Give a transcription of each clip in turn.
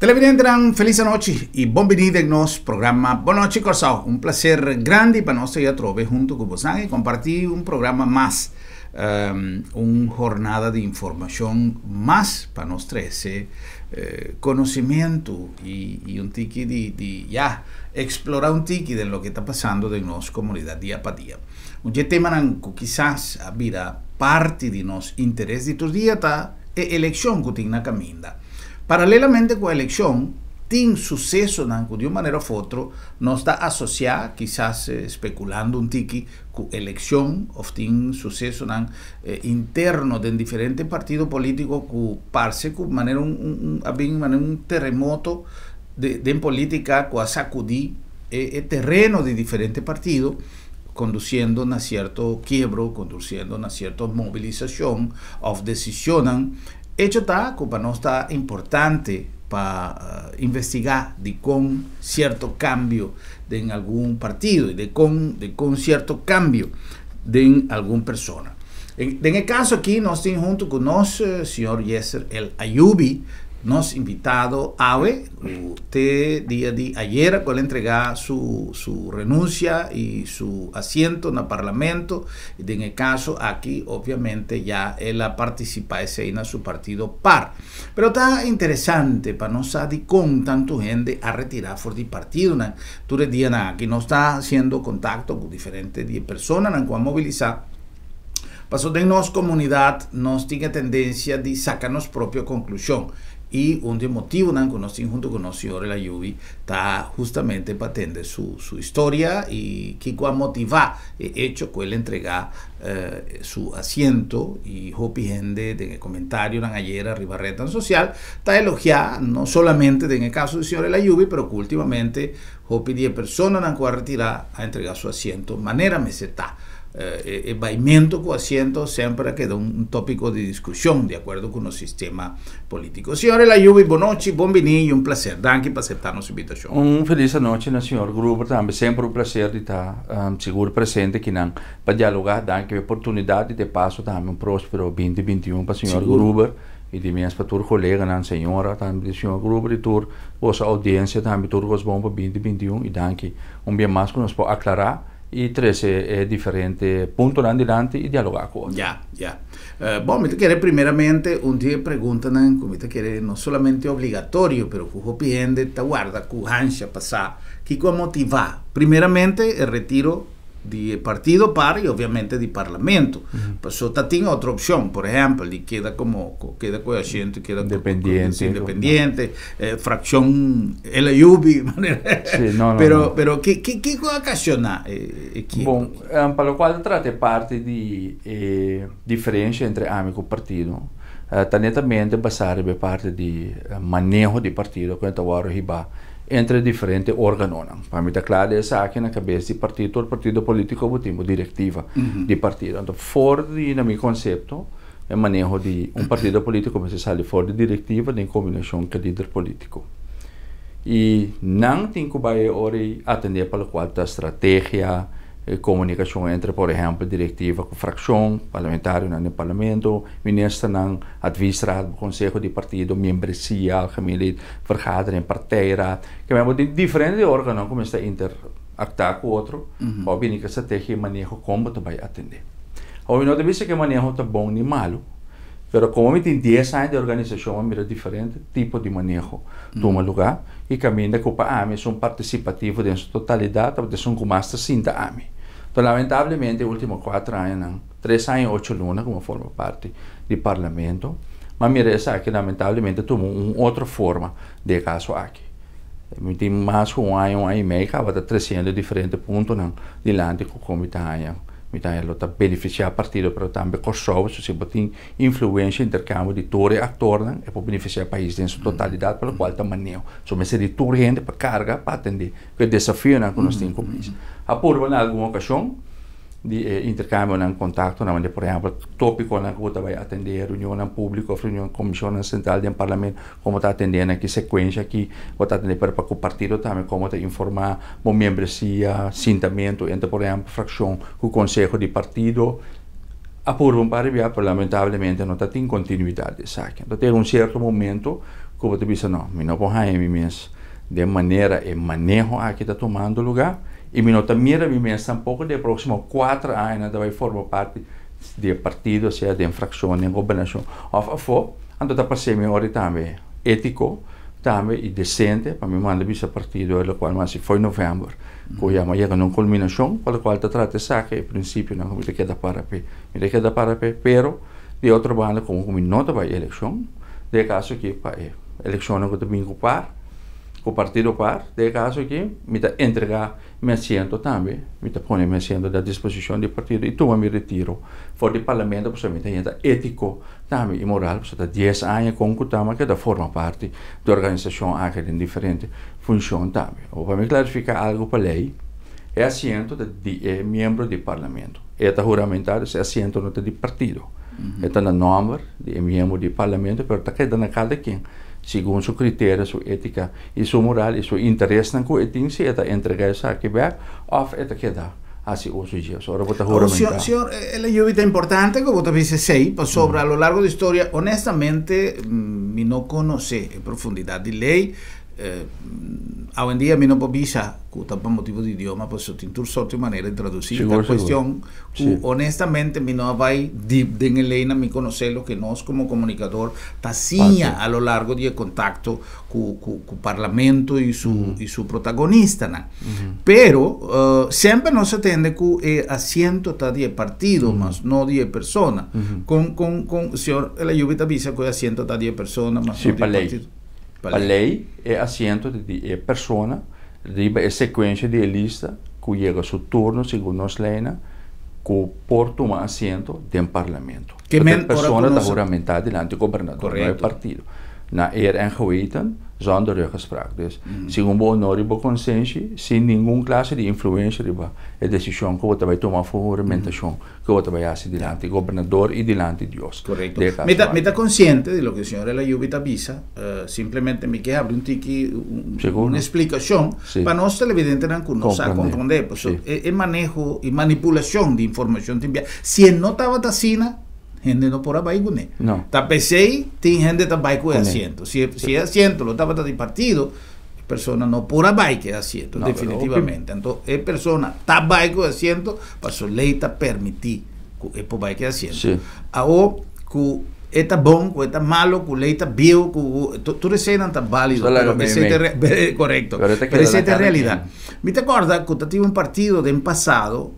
Televidentenan, felis anochi i bon bini den nos programa Bon Nochi Kòrsou. Un plaser grandi pa nos ta atrobe huntu ku bosan i kompartí un programa mas, un hornada di informashon mas pa nos trese konosimentu i un tiki di ya, eksplorá un tiki den loke ta pasando den nos komunidat dia pa dia. Un dje temanan ku kisas a bira parti di nos interes di tur dia ta e elekshon ku tin na kaminda. Paralelamente ku elekshon, tin susesonan ku di un manera òf otro nos ta asosiá, kisas spekulando un tiki, ku elekshon òf tin susesonan interno den diferente partido polítiko ku parse ku manera un un a bin manera un teremoto den polítika ku a sakudí e tereno di diferente partido, kondusiendo na sierto kiebro, kondusiendo na sierto mobilisashon òf desishonnan. Echo ta ku pa nos ta importante pa investigá dikon sierto kambio den algun partido i dikon dikon sierto kambio den algun persona. Den e kaso aki nos tin huntu ku nos señor Yeser El Ayoubi, nos invitado awe. Ku te dia di ayera ku el entregá su su renunsia i su asiento na parlamento i den e kaso aki obviamente ya el a partisipá esei na su partido par. Pero ta interesante pa nos sa dikon tantu hende a retirá for di partidonan tur e dianan aki. Nos ta hasiendo kontakto ku diferente di e personanan ku a mobilisá paso den nos komunidat nos tin e tendensia di saka nos propio konklushon. I un di e motibunan ku nos tin huntu ku nos señor El Ayoubi ta hustamente pa tende su su historia i kiko a motivá e echo ku el entregá su asiento i hopi hende den e komentarionan ayera riba rednan sosial ta elogiá no solamente den e kaso di señor El Ayoubi pero ku ultimamente hopi di e personanan ku a retirá a entregá su asiento manera mester ta. E baimento ku asiento semper a keda un tópiko di diskushon di akuerdo ku nos sistema polítiko. Señor El Ayoubi, bonochi, bon bini i un plaser. Danki pa aseptá nos invitashon. Un felis anochi na señor Gruber tambe. Semper un plaser di ta sigur presente kinan pa dialogá. Danki pa e oportunidat i de paso tambe un próspero binti 21 pa señor Gruber i di mes pa tur koleganan, señora tambe di señor Gruber i tur boso oudiensia tambe tur kos bon pa binti 21 i danki un bia mas ku nos por aklará i trese e diferente puntonan dilanti i dialogá ku otro. Ya, ya. Bon, mi ta kere primeramente un di e preguntanan ku mi ta kere no solamente obligatorio, pero ku hopi hende ta warda ku hansha pa sa kiko a motivá primeramente e retiro di e partido par i obviamente di parlamento. Paso ta tin otro opshon, por ehèmpel di keda komo keda ku e asiento i keda Independiente. Independiente. Fraccion El Ayoubi manera. Sí, no, no, pero no. pero ki ki kiko a ocasiona e e kiebro? Bon, pa locual ta trata e parti di e diferencia entre ami cu partido, ta netamente basa riba e parti di maneho di partido cu ta worde hiba entre diferente organonan. Pa mi ta cla di esaki na cabes di partido, tur partido politico bo tin bo directiva di partido. Anto for di na mi concepto, E maneho di un partido politico mester sali for di directiva den combinacion cu e lider politico. Y nan tin cu bay e ora y atende pa locual ta strategia, e comunicacion entre por ehempel directiva cu fraccion, parlamentarionan den parlamento, ministernan, adviesraad, conseho di partido, miembresia, algemeen lid, vergadering, partijraad. Ke men bo tin diferente organonan cu mester interacta cu otro pa bini cu e strategia y maneho con bo ta bay atende. Awe mi no ta bisa ku e maneho ta bon ni malu, pero komo mi tin dies aña di organisashon mi a mira diferente tipo di maneho tuma lugá i kaminda ku pa ami esun partisipativo den su totalidat tabata esun ku mas ta sinta ami. Enton lamentablemente e ultimo kuater añanan, tres aña i ocho luna ku mi a forma parti di parlamento, mi a mira esaki lamentablemente a tuma un otro forma den e kaso aki. Mi tin mas ku un aña, un aña i mei kaba ta tresiendo diferente puntonan dilanti ku kon mi ta haña. Mi ta haña lo ta benefisiá partido pero tambe Kòrsou, so si bo tin influensha, interkambio di tur e aktornan e por benefisiá pais den su totalidat pa lokual ta maneho. So mester di tur hende pa karga pa atendé ku e desafionan ku nos tin ku pais. A purba na algun okashon di e interkambionan, kontaktonan, manera por ehèmpel topikonan ku bo ta bai atendé, reunionnan públiko òf reunion komishonnan sentral den parlamento. Komo ta atendé na ki sekuensha ki bo ta atendé pero pa ku partido tambe komo ta informá bo miembresia, sintamentu entre por ehèmpel frakshon ku konseho di partido a purba un par di bia pero lamentablemente no ta tin kontinuidat di esaki. Anto ta yega un sierto momento ku. Ku bo ta bisa no, mi no por haña mi mes den manera e maneho aki ta tumando lugá i mi no ta mira mi mes tampoko den e próksimo kuater añanan ta bai forma parti di e partido, sea den frakshon, den gobernashon òf afó, anto ta pas'é mi ora tambe étiko tambe i desente pa mi manda bisa partido e lokual mi hasi fo'i novèmber ku ya mi a yega na un kulminashon pa lokual ta trata esaki e prinsipionan ku mi ta keda para p'e. Mi ta keda para p'e, pero di otro banda komo ku mi no ta bai elekshon, den e kaso aki pa e elekshonnan ku ta bin ku par, ku partido par, den e kaso aki mi ta entregá mi asiento tambe, mi ta pone mi asiento na disposishon di partido i tuma mi retiro for di parlamento pasobra mi ta hende étiko tambe i moral pasobra ta dies aña kon ku ta mi a keda forma parti di organisashon aki den diferente funshon tambe. Awor pa mi klarifiká algu pa lei, e asiento ta di e miembro di parlamento. E ta huramentá, dus e asiento no ta di partido. E ta na nòmber di e miembro di parlamento, pero ta keda na kada ken segun su kriterio, su étika i su moral i su interesnan ku e tin, si e ta entregá esaki bèk òf e ta keda hasi uso dje. So ora bo ta huramentá. Señor, e la yubi ta importante ku bo ta bisa esei, pasobra a lo largo di historia, honestamente, mi no konosé e profundidat di lei. Awendia mi no por bisa ku ta pa motibu di idioma pasobra tin tur sorti manera di tradusí. Ta kuestion ku honestamente mi no a bai dip den e leinan, mi konosé loke nos komo komunikador ta siña a lo largo di e kontakto ku ku parlamento i su i su protagonistanan. Pero semper nos a tende ku e asiento ta di e partido mas no di e persona. Kon kon kon señor El Ayoubi ta bisa ku e asiento ta di e persona mas no di e partido? Pa lei, e asiento ta di e persona riba e sekuensha di e lista ku yega su turno segun nos leinan ku por tuma asiento den parlamento. Ke men E persona ta huramentá dilanti gobernador, no e partido. Na eer en geweten, zonder ruggespraak. Dus, segun bo honor i bo konsenshi, sin ningun klase di influensha riba e desishon ku bo ta bai tuma òf huramentashon. Ku bo ta bai hasi dilanti gobernador i dilanti Dios. Korekto. Mi ta, mi ta konsiente di loke señor El Ayoubi ta bisa. Simplemente mi ke habri un tiki, un esplikashon pa nos televidentenan ku no sa komprondé. Pasobra e maneho i manipulashon di informashon tin bia. Si e no tabata asina, hende no por a bai kuné. Ta p'esei tin hende ta bai ku e asiento. Si e asiento lo tabata di partido, E persona no por a bai ku e asiento, no, definitivamente. Anto e persona ta bai ku e asiento, paso lei ta permití ku e por bai ku e asiento. Sí. Awo ku e ta bon, ku e ta malo, ku lei ta bieu, ku tur eseinan ta válido, Solo pero mi esei ta mi. re, korekto. Pero ta Pero keda esei na ta kada realidat. ken. Mi ta kòrda ku ta tin un partido den pasado,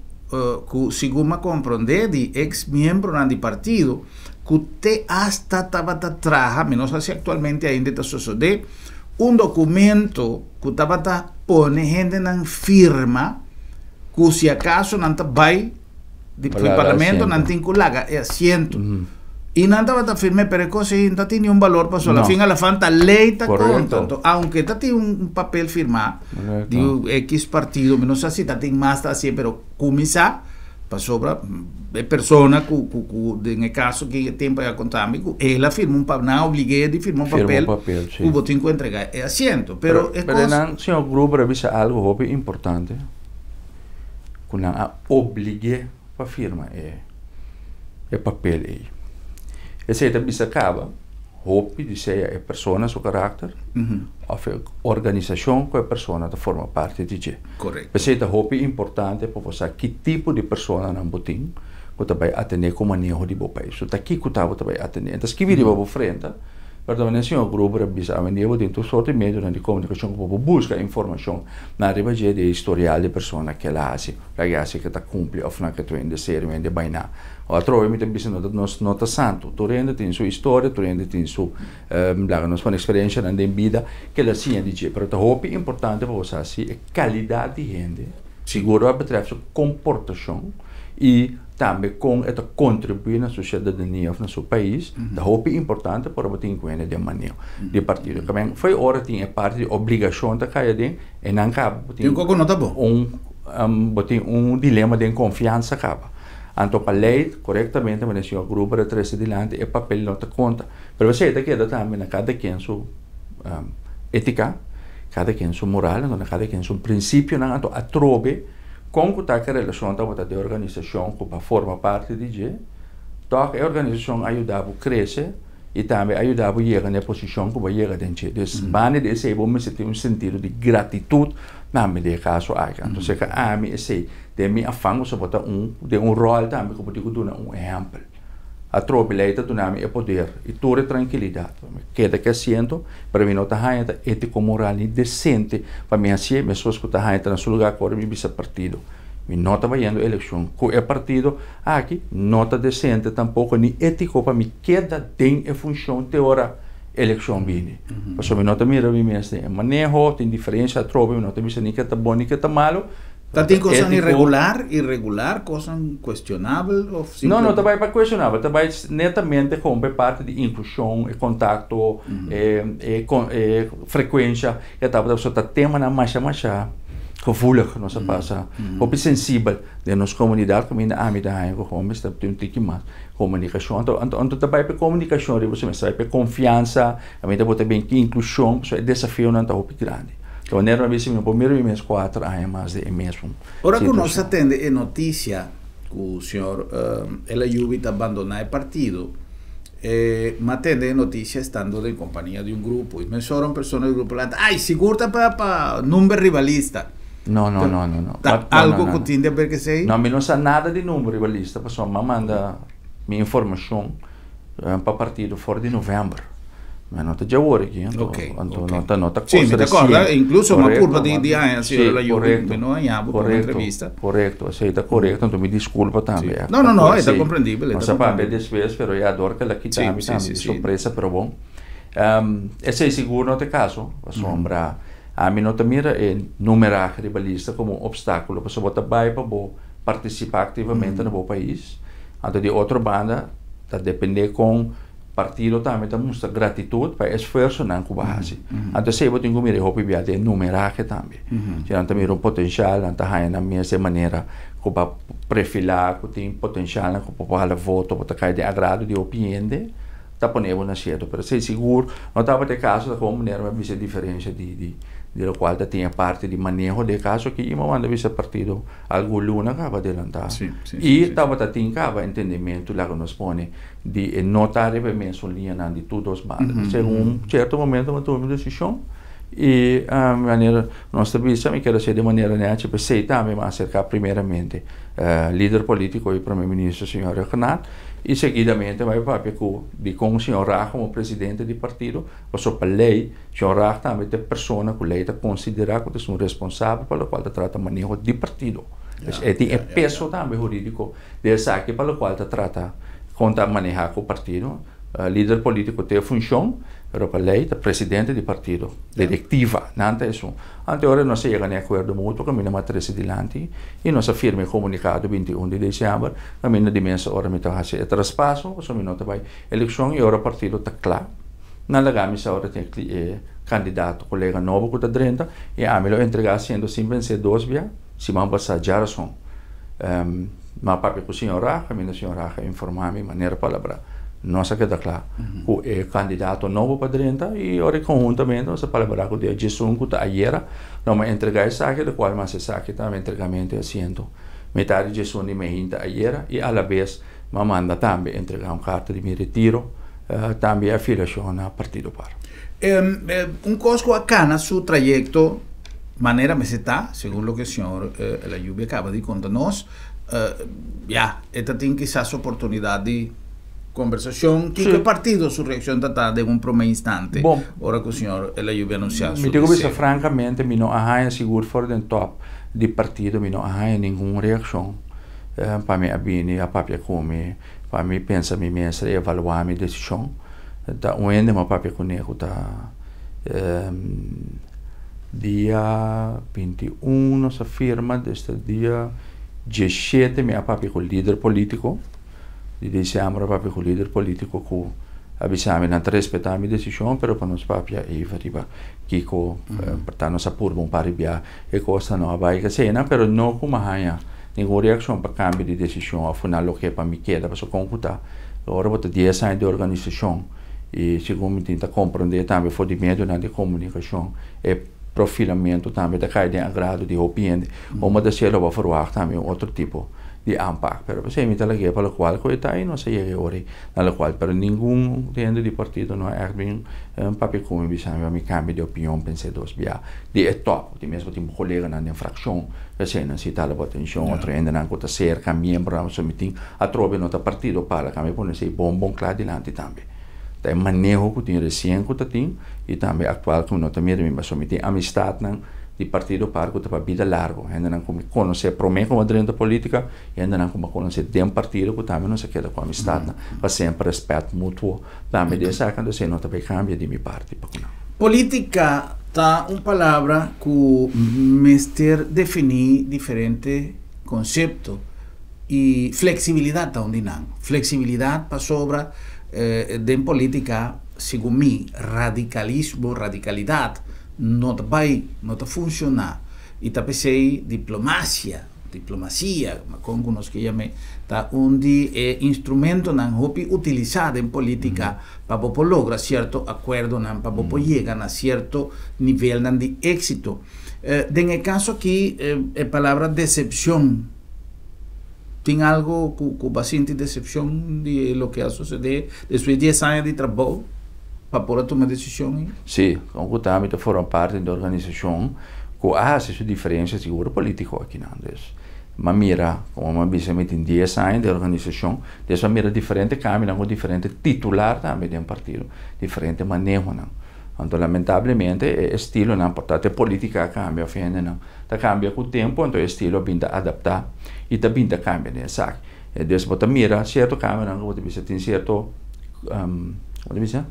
ku segun mi a komprondé di eks miembronan di partido, ku te asta tabata traha, mi no sa si aktualmente ainda e ta sosodé, un documento cu tabata pone hendenan firma cu si acaso nan ta bay di Pa laga parlamento nan asiento. tin cu laga e asiento. Y nan tabata firme pero e cos ey no ta tin ni un valor pasobra No. fin a la fin ta ley ta Correcto. conta. Enton aunke ta tin un papel firma Correcto. di un X partido mi no sa si ta tin mas ta hacié pero cuminsa Pasobra e persona ku ku ku den e kaso ki e tempu a konta mi ku el a firma un papel, nan a oblig'é di firma un Firma papel un papel, sí. ku bo tin ku entregá e asiento. Pero e Pero kos. nan, señor Gruber a bisa algu hopi importante, ku nan a oblig'é pa firma e e papel ei. Esei ta bisa kaba. Hopi di sea e persona su karakter òf e organisashon ku e persona ta forma parti di dje. P'esei ta hopi importante pa bo sa ki tipo di personanan bo tin ku ta bai atendé ku maneho di bo pais. So ta kiko ta bo ta bai atendé. E ta skibi riba bo frenta, pero ta manera señor Gruber a bisa awendia bo tin tur sorti medionan di komunikashon ku bo por buska informashon na riba dje di e historial di e persona ke el a hasi, loke a hasi ke ta kumpli òf na ke ta wende serio, wende bainá. Atrobe mi ta bisa no ta nos no ta santu. Tur hende tin su historia, tur hende tin su laga nos pone experiencianan den bida ke la siña di dje. Pero ta hopi importante pa bo sa si e calidad di hende, sigur wat betreft su comportacion y tambe con e ta contribui na su ciudadania of na su pais, ta hopi importante por bo tin cu hende den maneo di partido. Kamen fo'i ora tin e parti di obligacion ta caya den e nan caba bo tin Tin cu no ta bon. un bo tin un dilema den confiansa caba. Anto pa lei, korektamente manera señor Gruber a trese dilanti, e papel no ta konta. Pero esei ta keda tambe na kada ken su etika, kada ken su moral, anto na kada ken su prinsipionan. Anto atrobe kon ku ta ku e relashon tabata den organisashon ku bo a forma parti di dje, tòg e organisashon a yuda bo krese. I tambe a yuda bo yega na e posishon ku bo a yega den dje. Dus banda di esei bo mester tin un sentido di gratitut tambe den e kaso aki. Anto seka ami esei den mi afan pasobra bo ta un den un ròl tambe ku bo tin ku duna un ehèmpel. Atrobe lei ta duna mi e poder i tur e trankilidat pa mi keda ku e asiento, pero mi no ta haña ta étiko, moral ni desente pa mi hasié meskos ku ta haña ta na su lugá ku ora mi bisa partido. Mi no ta bayendo elekshon ku e partido aki, no ta desente tampoko ni étiko pa mi keda den e funshon te ora elekshon bini. Pasobra mi no ta mira mi mes den e maneho, tin diferensia atrobe, mi no ta bisa ni ke ta bon ni ke ta malu. Ta tin kosnan irregular, irregular, kosnan kuestionabel òf No, no ta bai pa kuestionabel, ta bai netamente kon pa e parti di inklushon, e kontakto, e e frekuensha. E tabata pasobra ta temanan masha masha gevoelig nos a pasa, hopi sensibel den nos komunidat kaminda ami ta haña ku hopi mester tin un tiki mas komunikashon. Anto anto anto ta bai pa e komunikashon riba su mes, ta bai pa e konfiansa, kaminda bo ta bin ku inklushon, pasobra e desafionan ta hopi grandi. Di manera mi a bisa mi no por mira mi mes kuater aña mas den e mesun Ora ku nos a tende e notisia ku señor El Ayoubi ta bandoná e partido, E m'atende e noticia estando den compania di un grupo y mesora un persona di grupo lanta, ay, sigur ta pa pa number riba lista. No, no, no, no, no. Ta algo cu tin di haber cu esey? No, mi no sa nada di number riba lista pasobra m'a manda mi informacion pa partido for di november. Mi no ta djawor aki, anto, Ok, anto ok. no ta, no ta Sí, cosa mi ta corda, recien. incluso m'a Correcto, purba di m'a di haña sí, señor Layubi, correcto, mi no haña bo pa un correcto, entrevista. correcto, esey ta correcto, anto mi disculpa Sí. tambe, eh, No, no, no, pa e ta esey. comprendibel, e Nos ta a papia comprendibel. despues, pero ya dor kila kita Sí, mi sí, tambe sí, di sí. sorpresa, pero bon. Esey sigur no ta e caso, pasobra ami no ta mira e numerahe riba lista como un obstaculo, pasobra bo ta bay pa bo participa activamente na bo pais, anto di otro banda ta depende con Partido tambe ta mustra gratitud pa e esfuersonan ku bo a hasi. Anto esei bo tin ku mira e hopi bia den numerahe tambe. Si nan ta mira un potenshal, nan ta haña nan mes e manera ku bo a prefilá ku tin potenshalnan ku bo por hala voto, bo ta kai den agrado di hopi hende, ta pone bo na sierto. Pero esei sigur no tabata e kaso, ta komo manera mi a bisa e diferensha di di lokual ta tin e parti di maneho den e kaso aki i mi a manda bisa partido algun luna kaba adelantá. I tabata tin kaba entendimentu laga nos pone di e no ta riba e mesun liñanan di tur dos banda. P'esei un cierto momento mi a tuma mi decision y manera nos ta bisa mi kier hacié di manera nechi, p'esei tambe mi a acerca primeramente lider politico y prome minister señor Rhuggenaath y seguidamente mi a papia cu dicon señor Rag como presidente di partido, pasobra pa ley señor Rag tambe ta e persona cu ley ta considera cu ta esun responsabel pa locual ta trata maneho di partido. Pues e tin e peso tambe huridico. Di esaki pa lokual ta trata kon ta manehá ku partido, lider polítiko tin e funshon, pero pa lei ta presidente di partido, direktiva, nan ta esun. Ante ora nos a yega na e akuerdo mutuo kaminda mi a trese dilanti i nos a firma e komunikado 21 di desèmber, kaminda di mesa ora mi ta hasi e traspaso, pasobra mi no ta bai elekshon i ora partido ta kla, nan laga mi sa ora tin e kandidato, kolega nobo ku ta drenta i ami lo entregá siendo sin pens'é dos bia siman pasá djarason. Mi a papia ku señor Raja, mi na señor Raja a informá mi manera palabrá. Nos a keda kla ku e kandidato nobo pa drenta i ora konhuntamente nos a palabrá ku dia diesun ku ta ayera nos a entregá esaki, lokual mas esaki ta entregamentu e asiento mitad di diesun di meinta ayera i alabes mi a manda tambe entregá un karta di mi retiro tambe e afiliashon na Partido par. Un kos ku a kana su trayekto manera mester ta, segun loke señor El Ayoubi a kaba di konta nos, ya, e ta tin kisas oportunidat di kombersashon. Kiko e partido su reakshon ta ta den un promé instante ora ku señor El Ayoubi anunsiá su Mi tin ku bisa deseo? frankamente mi no a haña sigur for den tòp di partido mi no a haña ningun reakshon pa mi a bini a papia ku mi, pa mi pensa mi mes a evaluá mi desishon. Ta un hende mi a papia kuné ku ta. Dia 21 nos a firma, desde dia 17 mi a papia ku lider politiko, di december a papia ku lider politiko ku a bisa mi nan ta respeta mi desishon pero pa nos papia even riba kiko por ta nos a purba un par di bia e kosnan no a bai asina pero no ku mi a haña ningun reakshon pa kambio di desishon òf ku nan lo ke pa mi keda pasobra kon ku ta ora bo ta dies aña di organisashon. I segun mi tin ta komprondé tambe for di medionan di komunikashon e profilamentu tambe ta kai den agrado di hopi hende. Omo ta selo bo a ferwagt tambe un otro tipo Di aanpak. Pero p'esei mi ta lag'é pa lokual ku e ta i nos a yega e ora ei na lokual. Pero ningun hende di partido no a ègt bin papia ku mi bisa mi pa mi kambia di opinion pens'é dos bia di e tòp. Di mes bo tin bo koleganan den frakshon p'esei nan si ta hala bo atenshon. Otro hendenan ku ta serka, miembronan pasobra mi tin atrobe no ta partido pala kambia pone esei bon bon kla dilanti tambe. Ta e maneho ku tin resien ku ta tin i tambe aktual ku mi no ta mira mi pasobra mi tin amistatnan di partido par ku ta pa bida largu. Hendenan ku mi konosé promé ku mi a drenta polítika i hendenan ku mi a konosé den partido ku tambe nos a keda ku amistatnan pa semper, rèspèt mutuo tambe di esaki. Anto esei no ta bai kambia di mi parti pa ku nan. Polítika ta un palabra ku mester definí diferente konsepto i fleksibilidat ta un di nan. Fleksibilidat pasobra den polítika, segun mi, radikalismo, radikalidat, no ta bai, no ta funshoná. I ta p'esei diplomasia, diplomasia, kon ku nos ke yam'é, ta un di e instrumentonan hopi utilisá den polítika pa bo por logra sierto akuerdonan, pa bo por yega na sierto nivelnan di éksito. Den e kaso akí e palabra desepshon, tin algu ku bo a sinti desepshon di loke a susedé despues dies aña di trabou? Pa por a tuma desishon ei? Sí, kon ku ta mi ta forma parti di organisashon ku a hasi su diferensia sigur polítiko akinan. Dus, mi a mira, komo mi a bisa mi tin dies aña den organisashon, dus mi a mira diferente kambionan ku diferente titular tambe den partido, diferente manehonan. Anto lamentablemente e estilonan por ta te polítika a kambia òf hendenan ta kambia ku tempu, anto e estilo a bin ta adaptá i ta bin ta kambia den esaki. Dus bo ta mira sierto kambionan ku bo ta bisa tin sierto Bo ta bisa,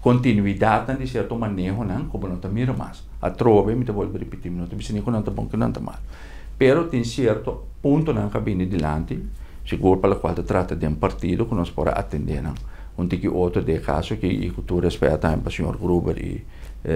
kontinuidatnan di sierto manehonan ku bo no ta mira mas. Atrobe mi ta bolbe ripití, mi no ta bisa ni ku nan ta bon ku nan ta mal. Pero tin sierto puntonan ku a bini dilanti, sigur pa lokual ta trata den partido ku nos por a atendé nan. Un tiki otro den e kaso aki i ku tur respèt tambe pa señor Gruber i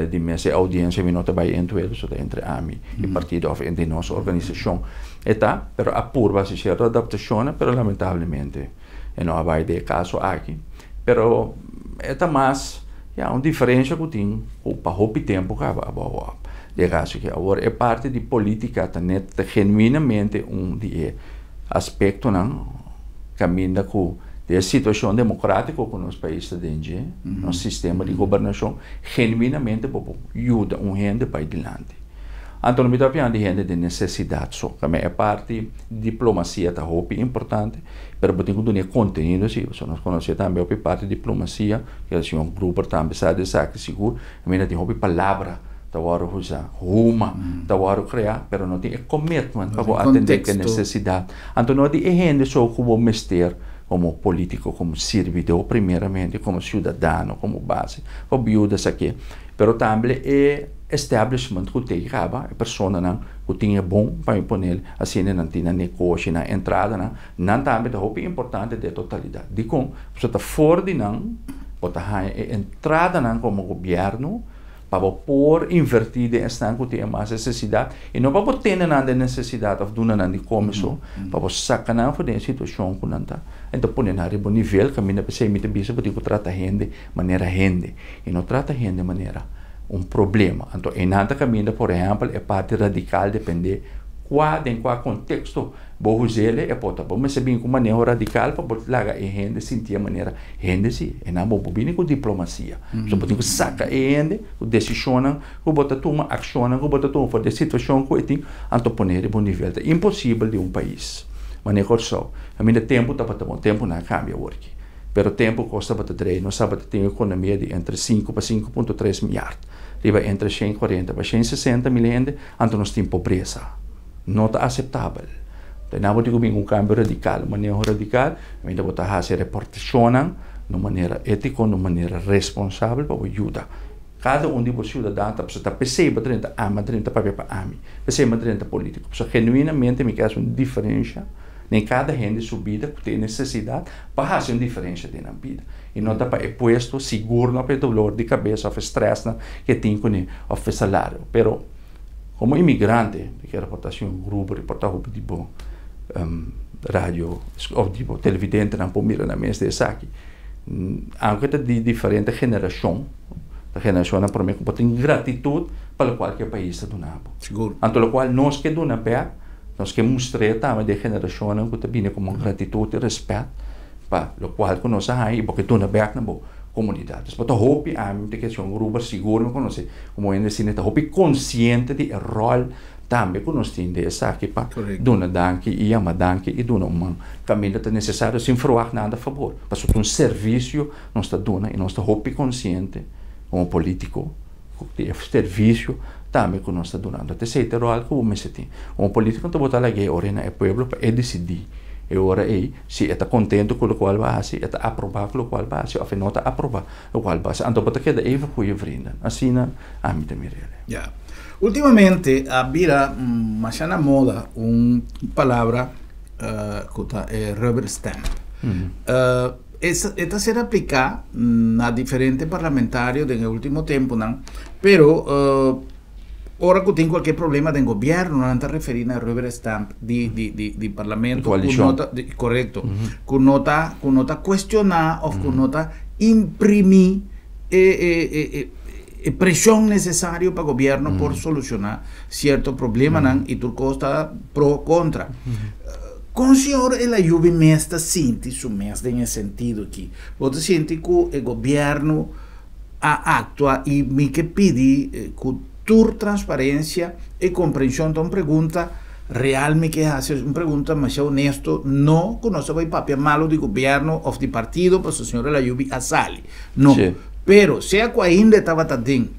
di mes e oudiensia mi no ta bai entuer, pasobra ta entre ami i partido òf entre nos organisashon e ta, pero a purba hasi sierto adaptashonnan, pero lamentablemente. E no a bai den e kaso aki. Pero e ta mas ya un diferensha ku tin ku pa hopi tempu kaba a bou op den e kaso aki. Awor e parti di politika ta net ta genuinamente un di e aspektonan kaminda ku den e situashon demokratiko ku nos pais ta den dje, nos sistema di gobernashon, genuinamente bo por yuda un hende bai dilanti. Anto no mi ta papia di hende den nesesidat so. Tambe e parti di diplomasia ta hopi importante. Pero bo tin ku duna e kontenido si, pasobra nos konosé tambe hopi parti di diplomasia, ku el señor Gruber tambe sa di esaki sigur, kaminda tin hopi palabra ta wòrdu usá, huma ta wòrdu kreá, pero no tin e commitment pa bo atendé ku e nesesidat. Anto no di e hende so ku bo mester komo polítiko, komo sirbidó primeramente, komo siudadano, komo base pa bo yuda esaki, pero tambe e establishment ku ta kaba, e personanan ku tin e bon pa mi ponel asina nan tin nan negoshi, nan entradanan, nan tambe ta hopi importante den e totalidat. Dikon? Pasobra ta for di nan bo ta haña e entradanan komo gobièrnu pa bo por invertí den esnan ku tin e mas nesesidat i no pa bo tene nan den nesesidat òf duna nan di kome so, pa bo saka nan for den e situashon ku nan ta. Enton pone nan riba un nivel kaminda p'esei mi ta bisa bo tin ku trata hende manera hende i no trata hende manera un problema. Anto einan ta kaminda por ehèmpel e parti radikal dependé kua den kua konteksto bo huz'el e por ta. Bo mester bini ku maneho radikal pa bo laga e hende sintié manera hende si. Einan bo por bini ku diplomasia. Pasobra bo tin ku saka e hende ku desishonnan ku bo ta tuma, akshonnan ku bo ta tuma for di e situashon ku e tin, anto pone riba un nivel. Ta imposibel di un pais manera Kòrsou. Kaminda tempu tabata bon, tempunan a kambia awor aki. Pero tempu kos tabata drei, nos tabata tin un ekonomia di entre sinku pa 5.3 miard, riba entre 140 pa 160 mil hende, anto nos tin pobresa. No ta aseptabel. Te nan bo tin ku bin ku un kambio radikal, un maneho radikal, kaminda bo ta hasi repartishonnan na un manera étiko, na un manera responsabel pa bo yuda kada un di bo siudadan ta pasobra ta p'esei bo drenta ami, a drenta papia pa ami, p'esei mi a drenta polítiko, pasobra genuinamente mi ke hasi un diferensha den kada hende su bida ku tin e nesesidat pa hasi un diferensha den nan bida. I no ta pa e puesto, sigur no pa e dolor di kabes òf e strèsnan ku e tin kuné òf e salario. Pero komo imigrante, mi kier por ta hasi un grupo di por ta hopi di bo radio òf di bo televidentenan por mira nan mes di esaki. Aunke ta di diferente generashon, ta generashonnan promé ku bo tin gratitut pa lokual ku e pais ta duna bo. Sigur. Anto lokual nos ke duna bèk. Nos ke mustra tambe den generashonnan ku ta bini komo gratitut i rèspèt pa lokual ku nos a haña i bo ke duna bèk na bo komunidat. Dus bo ta hopi ami ta kere un Gruber sigur mi konosé komo hende asina ta hopi konsiente di e ròl tambe ku nos tin den esaki pa duna danki i yama danki i duna un man kaminda ta nesesario sin ferwagt nada fabor pasobra ta un servisio nos ta duna i nos ta hopi konsiente komo politiko di e servisio tambe ku nos ta dunando. Ta esei ta e ròl ku bo mester tin. Un polítiko ta bota lag'é ora na e pueblo pa e disidí e ora ei si e ta kontentu ku lokual bo a hasi, e ta aprobá ku lokual bo a hasi òf e no ta aprobá lokual bo a hasi. Anto bo ta keda even ku e vrienden. Asina ami ta mir'é. Ya. Últimamente a bira masha na moda un palabra ku ta e rubber stamp. E ta ser apliká na diferente parlamentario den e último tempunan, pero ora ku tin kualke problema den gobièrnu nan ta referí na rubber stamp di di di di parlamento ku no ta korekto ku no ta ku no ta kuestioná òf ku no ta imprimí e e e e preshon nesesario pa gobièrnu por solushoná sierto problemanan i tur kos ta pro kontra. Kon señor El Ayoubi mes ta sinti su mes den e sentido aki? Bo ta sinti ku e gobièrnu a aktua i mi ke pidi ku tur transparensia i komprenshon ta un pregunta real mi ke hasi, un pregunta masha honesto, no ku nos ta bai papia malu di gobièrnu òf di partido pasobra señor El Ayoubi a sali, no, pero sea ku ainda e tabata den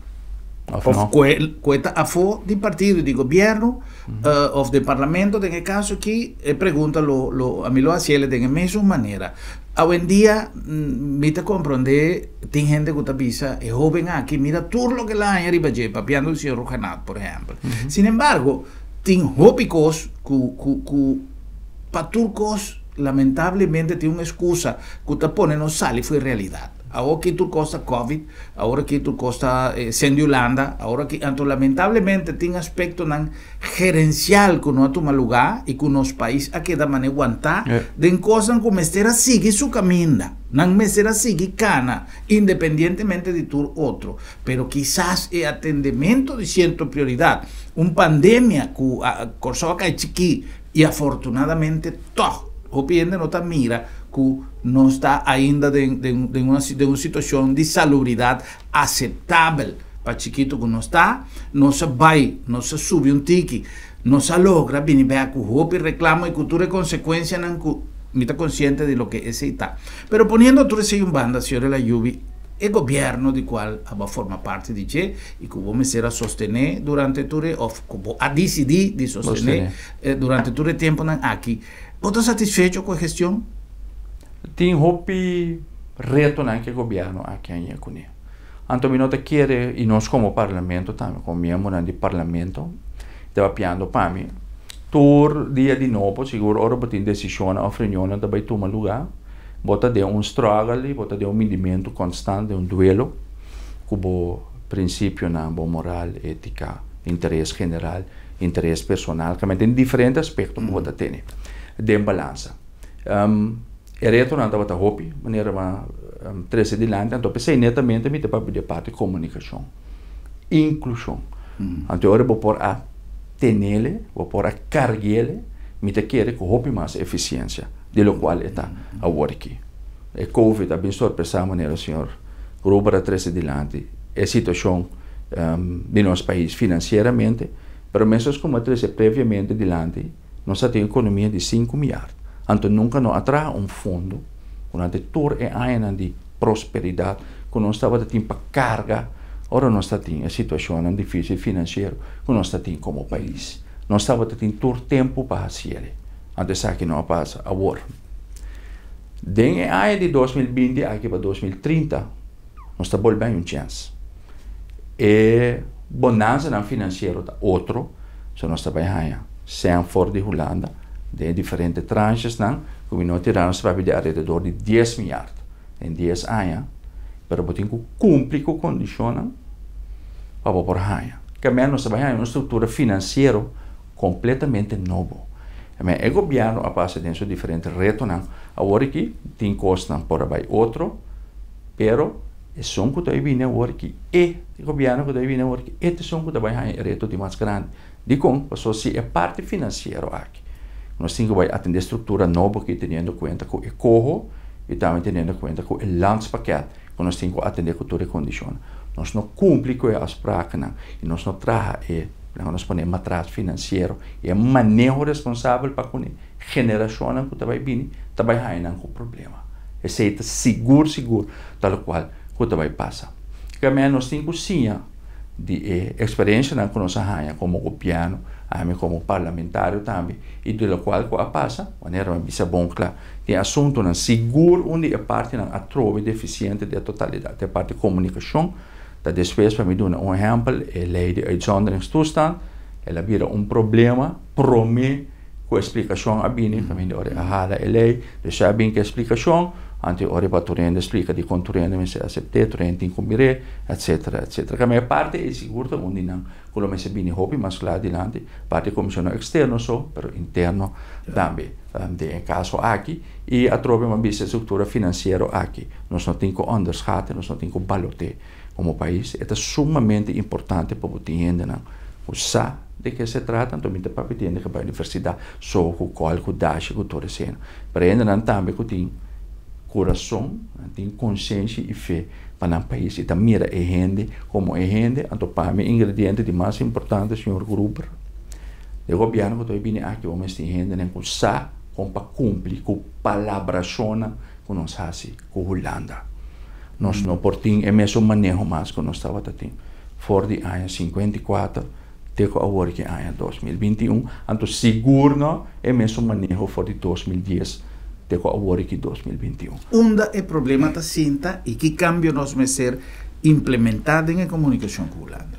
òf ku e ta afó di partido i di gobièrnu, Of den parlamento den e caso aki e pregunta lo lo ami lo haciele den e mesun manera. Awendia mi ta comprende tin hende cu ta bisa e hoben aki mira tur loke el a haña riba dje papiando di señor Rhuggenaath por ehempel. Sin embargo tin hopi cos cu cu cu pa tur cos lamentablemente tin un excusa cu ta pone nos sali fu e realidad. Awor ki tur kos ta covid, awor aki tur kos ta sende Hulanda, awor aki, anto lamentablemente tin aspektonan gerensial ku no a tuma lugá i ku nos pais a keda mane wantá den kosnan ku mester a sigui su kaminda, nan mester a sigui kana independientemente di tur otro. Pero kisas e atendemento di sierto prioridat, un pandemia ku a Kòrsou a kai chikí i afortunadamente tòg hopi hende no ta mira ku nos ta ainda den den den una den un situashon di salubridat aseptabel pa chikitu ku nos ta, nos a bai, nos a subi un tiki, nos a logra bini bek ku hopi reklamo i ku tur e konsekuensianan ku mi ta konsiente di loke esei ta. Pero poniendo tur esei un banda, señor El Ayoubi, e gobièrnu di kual abo a forma parti di dje i ku bo mester a sostené durante tur e òf ku bo a disidí di sostené durante tur e tempunan aki, Bo ta satisfecho ku e gestion? Tin hopi retonan ku e gobièrnu aki a yega kuné. Anto mi no ta kere, i nos komo parlamento tambe, komo miembronan di parlamento, ta papiando pa mi, tur dia di nobo, sigur ora bo tin desishonnan òf reunionnan ta bai tuma lugá, bo ta den un struggle i bo ta den un midimentu konstant, den un duelo ku bo prinsipionan, bo moral, étika, interes general. Interes personal tambe den diferente aspecto cu bo ta tene den balansa. E retonan tabata hopi, manera bo a trece dilanti, anto p'esey netamente mi ta papia di e parti comunicacion, inclusion. Anto e ora bo por a tenele, bo por a carguele, mi ta kere cu hopi mas eficiencia di locual e ta awor aki. E covid a bin sorpresa manera señor Gruber a trece dilanti e situacion di nos pais financieramente, pero mescos como a trece previamente dilanti, nos a tin economia di sinku miard, anto nunca no a traha un fondo durante tur e añanan di prosperidad cu nos tabata tin pa carga ora nos ta tin e situacionnan dificil financiero cu nos ta tin como pais. Nos tabata tin tur tempo pa haciele, anto esaki no a pasa. Awor, den e aña di 2020 aki pa 2030, nos ta bolbe haña un chèns. E bonansanan finansiero ta otro, so nos ta bai haña sèn for di Hulanda den e diferente tranchesnan ku mi no tira nos ta papia di alrededor di dies miard den dies aña, pero bo tin ku kumpli ku kondishonnan pa bo por haña. Kambia nos ta bai haña un struktura finansiero kompletamente nobo. E gobièrnu a pasa den su diferente retonan, awor aki tin kosnan por a bai otro, pero. Esun ku ta bini awor aki, e gobièrnu ku ta bini awor aki, e ta esun ku ta bai haña e reto di mas grandi. Dikon? Pasobra si e parti finansiero aki, nos tin ku bai atendé struktura nobo aki teniendo kuenta ku e koho i tambe teniendo kuenta ku e landspakket ku nos tin ku atendé ku tur e kondishonnan. Nos no kumpli ku e afsprakennan i nos no traha e, laga nos pone e matras finansiero i e maneho responsabel pa ku generashonnan ku ta bai bini ta bai haña nan ku problema. Esei ta sigur sigur ta lokual ku ta bai pasa. Kemey nos tin ku siña di e eksperenshanan ku nos a haña komo gobièrnu, ami komo parlamentario tambe, i di lokual ku a pasa, manera mi a bisa bon kla, tin asuntunan sigur un di e partinan atrobe defisiente di e totalidat, e parti komunikashon. Ta despues pa mi duna un ehèmpel, e lei di uitzonderingstoestand, el a bira un problema promé ku e splikashon a bini, kaminda ora e a hala e lei, dus a bin ku e splikashon, anto e ora pa tur hende splika dikon tur hende mester asept'é, tur hende tin ku mir'é, etsetera, etsetera. Kamba e parti ei sigur ta un di nan ku lo mester bini hopi mas kla dilanti, parti komishonnan eksterno so, pero interno tambe den e kaso aki. I atrobe mi a bisa e struktura finansiero aki nos no tin ku onderschatten, nos no tin ku balot'é komo pais. E ta sumamente importante pa bo tin hendenan ku sa de ke se trata, anto mi ta papia di hende ku bai universidat so ku kòl ku dashi ku tur esei. Pero hendenan tambe ku tin kurason, nan tin konsenshi i fe pa nan pais i ta mira e hende komo e hende. Anto pa mi ingrediente di mas importante, señor Gruber, e gobièrnu ku ta bini aki bo mester tin hendenan ku sa kon pa kumpli ku palabrashonnan ku nos hasi ku Hulanda. Nos no por tin e mesun maneho mas ku nos tabata tin for di aña 54 te ku awor ki aña 2021, anto sigur no e mesun maneho for di 2010 te ku awor ki 2021. Unda e problema ta sinta i ki kambio nos mester implementá den e komunikashon ku Hulanda?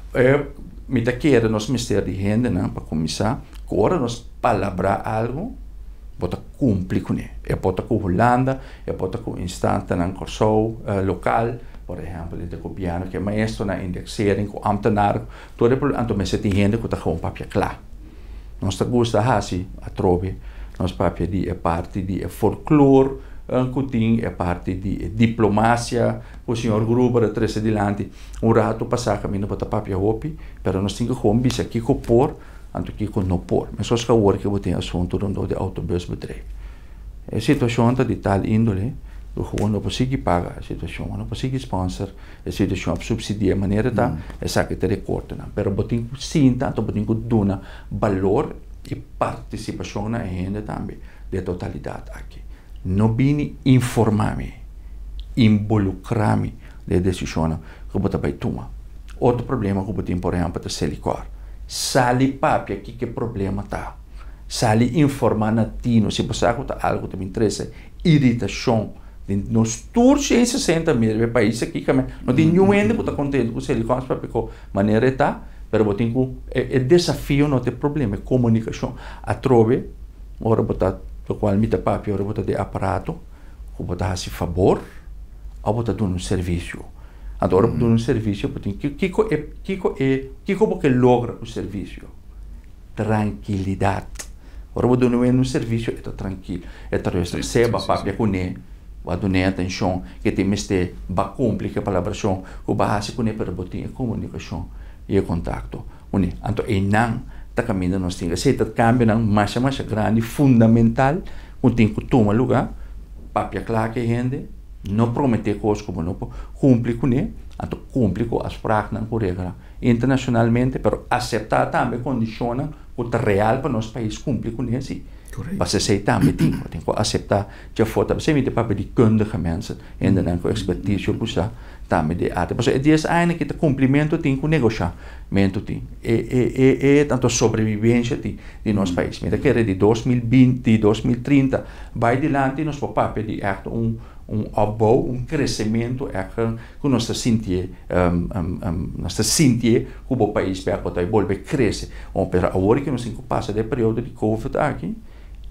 Mi ta kere nos mester di hendenan pa kuminsá ku ora nos palabrá algu, bo ta kumpli kuné. E por ta ku Hulanda, e por ta ku instantenan Kòrsou lokal, por ehèmpel entre gobièrnu ku e maestronan, indexering ku ámtenar, tur e problema. Anto mester tin hende ku ta gewoon papia kla. Nos ta gusta hasi atrobe nos papia di e parti di e folklor ku tin, e parti di e diplomasia ku señor Gruber a trese dilanti un ratu pasá kaminda bo ta papia hopi, pero nos tin ku gewoon bisa kiko por. Anto kiko no por. Meskos ku awor ke bo tin asuntu rondó di autobusbedrijf. E situashon ta di tal índole ku gewoon no por sigui paga e situashon, no por sigui sponsor e situashon òf supsidiá e manera ta esaki ta rekortenan. Pero bo tin ku sinta anto bo tin ku duna balor i partisipashon na e hende tambe den e totalidat aki. No bini informá mi, inbolukrá mi den e desishonnan ku bo ta bai tuma. Otro problema ku bo tin por ehèmpel ta Selikor. Sali papia kiko e problema ta. Sali informá na tino si bo sa ku ta algu ta bin trese iritashon den nos tur 160 mil riba e pais aki kame no tin niun hende ku ta kontento ku Selikor papia ku manera e ta pero bo tin ku e desafio no ta e problema e komunikashon atrobe ora bo ta lokual mi ta papia ora bo ta den aparato ku bo ta hasi fabor òf bo ta duna un servisio. Anto ora bo duna un servisio bo tin kiko e kiko e kiko bo ke logra ku servisio? Trankilidat. Ora bo duna un servisio e ta trankil, e ta resta seba papia kuné, bo a dun'é atenshon ke tin mester ba kumpli ku e palabrashon ku bo a hasi kuné pero bo tin e komunikashon i e kontakto kuné. Anto einan ta kaminda nos tin. Esei ta kambionan masha masha grandi fundamental ku tin ku tuma lugá, papia kla ku e hende. No prometé kos ku bo no por kumpli kuné, anto kumpli ku afspraaknan ku reglanan internashonalmente, pero aseptá tambe kondishonnan ku ta real pa nos pais kumpli kuné si. Pasobra esei tambe tin, bo tin ku aseptá djafó ta. P'esei mi ta papia di kundige mensen, hendenan ku ekspertisio ku sa tambe di e arte. Pasobra e dies añanan aki ta kumplimentu tin ku negoshamentu tin. E e e e tantu sobrevivensia tin di nos pais. Mi ta kere di 2020, di 2030 bai dilanti nos por papia di ègt un un opbouw, un kresementu ègt ku nos ta sintié, nos ta sintié ku bo pais bèk bo ta bolbe krese. Pero awor ku nos tin ku pasa den e periodo di covid aki,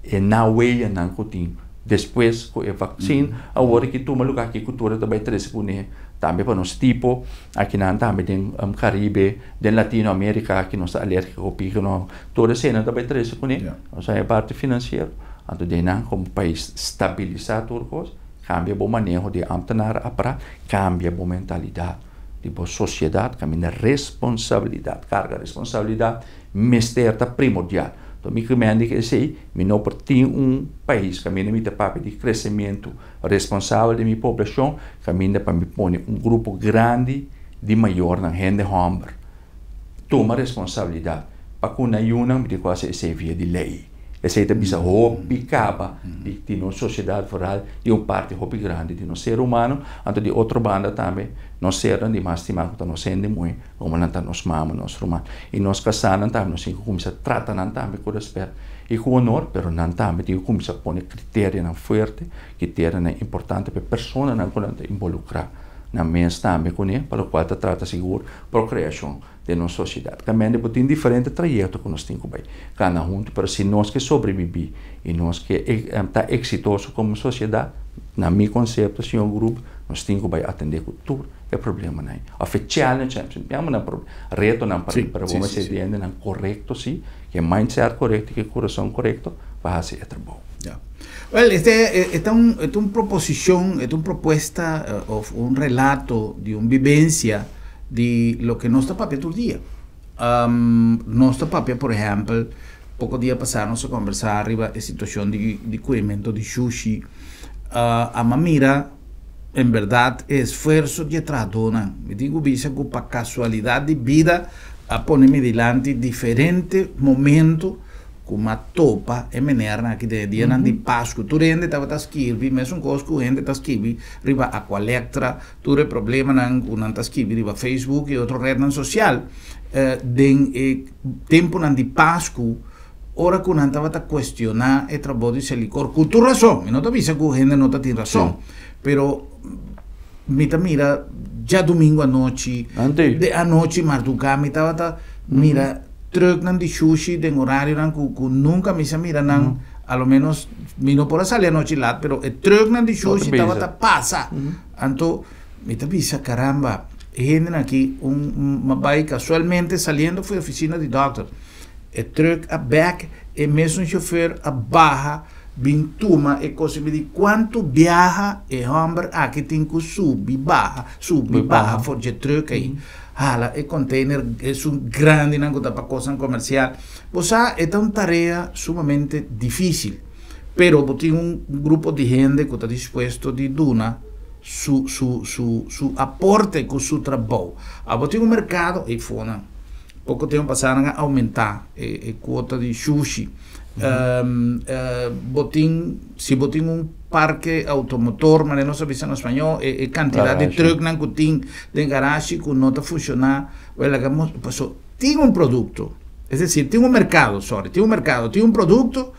e naweyanan ku tin despues ku e vaksin awor ki tuma lugá ki kultura ta bai trese kuné tambe pa nos tipo akinan tambe den Karibe, den Latino Amerika aki nos ta alérgiko piko no tur eseinan ta bai trese kuné. Nos a e parti finansiero. Anto den nan komo pais stabilisá tur kos. Kambia bo maneho di ambtenarenapparaat, kambia bo mentalidat di bo sosiedat, kaminda responsabilidat, karga responsabilidat mester ta primordial. Enton mi kemen di esei, mi no por tin un pais kaminda mi ta papia di kresementu responsabel di mi poblashon, kaminda pa mi pone un grupo grandi di mayornan, hende hòmber, tuma responsabilidat pa ku nan yunan, mi tin ku hasi esei via di lei. Esei ta bisa hopi kaba di di nos sosiedat, vooral di un parti hopi grandi di nos ser humano. Anto di otro banda tambe nos sernan di mas stima ku ta nos hende muhé, komo nan ta nos mama, nos ruman i nos kasánan tambe, nos tin ku kuminsá trata nan tambe ku rèspèt i ku honor, pero nan tambe tin ku kuminsá pone kriterianan fuerte, kriterianan importante pa e personanan ku nan ta involukrá nan mes tambe kuné, pa lokual ta trata sigur prokreashon den nos sosiedat. Kamente bo tin diferente trayekto ku nos tin ku bai kana huntu, pero si nos ke sobrebibí i nos ke ta eksitoso komo sosiedat, na mi konsepto, señor Gruber, nos tin ku bai atendé ku tur e problemanan ei, òf e challengenan, yama nan problema, retonan pa pero bo mester di hendenan korekto si, ku e mindset korekto i ku e kurason korekto pa hasi e trabou. Ya. Wèl, este e ta un e ta un proposishon, e ta un propuesta òf un relato di un bibensia di loke nos ta papia tur dia. Nos ta papia, por ehèmpel, poko dia pasá nos a kòmbersá riba e situashon di di kuimento di shushi. Ama mira en bèrdat e esfuerso di e trahadónan. Mi tin ku bisa ku pa kasualidat di bida a pone mi dilanti diferente momento Ku m'a topa e menernan aki den e dianan di Pasku. Tur hende tabata skirbi mesun kos ku hende ta skirbi riba Aqualectra, tur e problemanan ku nan ta skirbi riba Facebook i otro retnan sosial. Den e tempunan di Pasku, ora ku nan tabata kuestioná e trabou di Selikor, ku tur rason, mi no ta bisa ku hende no ta tin rason, pero mi ta mira djadumingu anochi, de anochi mardugá mi tabata mira Trucknan di shushi den orarionan ku ku nunka mi sa mira nan, a lo menos mi no por a sali anochi lat, pero e trucknan di shushi tabata pasa. Anto mi ta bisa, caramba, e hendenan aki un mi a bai casualmente saliendo for e oficina di dokter, e truck a bek, e mesun chofer a baha bin tuma e kos, mi di kuantu biaha e hòmber aki tin ku subi baha, subi baha for dje truck ei. Hala e container esun grandinan cu ta pa cosnan comercial. Bo sa e ta un tarea sumamente dificil, pero bo tin un grupo di hende cu ta dispuesto di duna su su su su aporte cu su trabou. Abo tin un mercado ey fonan. Poco tempo pasa nan a aumenta e e cuota di shushi. Bo tin, si bo tin un parke automotor, manera nos a bisa na spañó, e e kantidat di trùknan ku tin den garashi ku no ta funshoná, wèl laga mos, paso tin un produkto, es desir, tin un merkado, sòri, tin un merkado, tin un produkto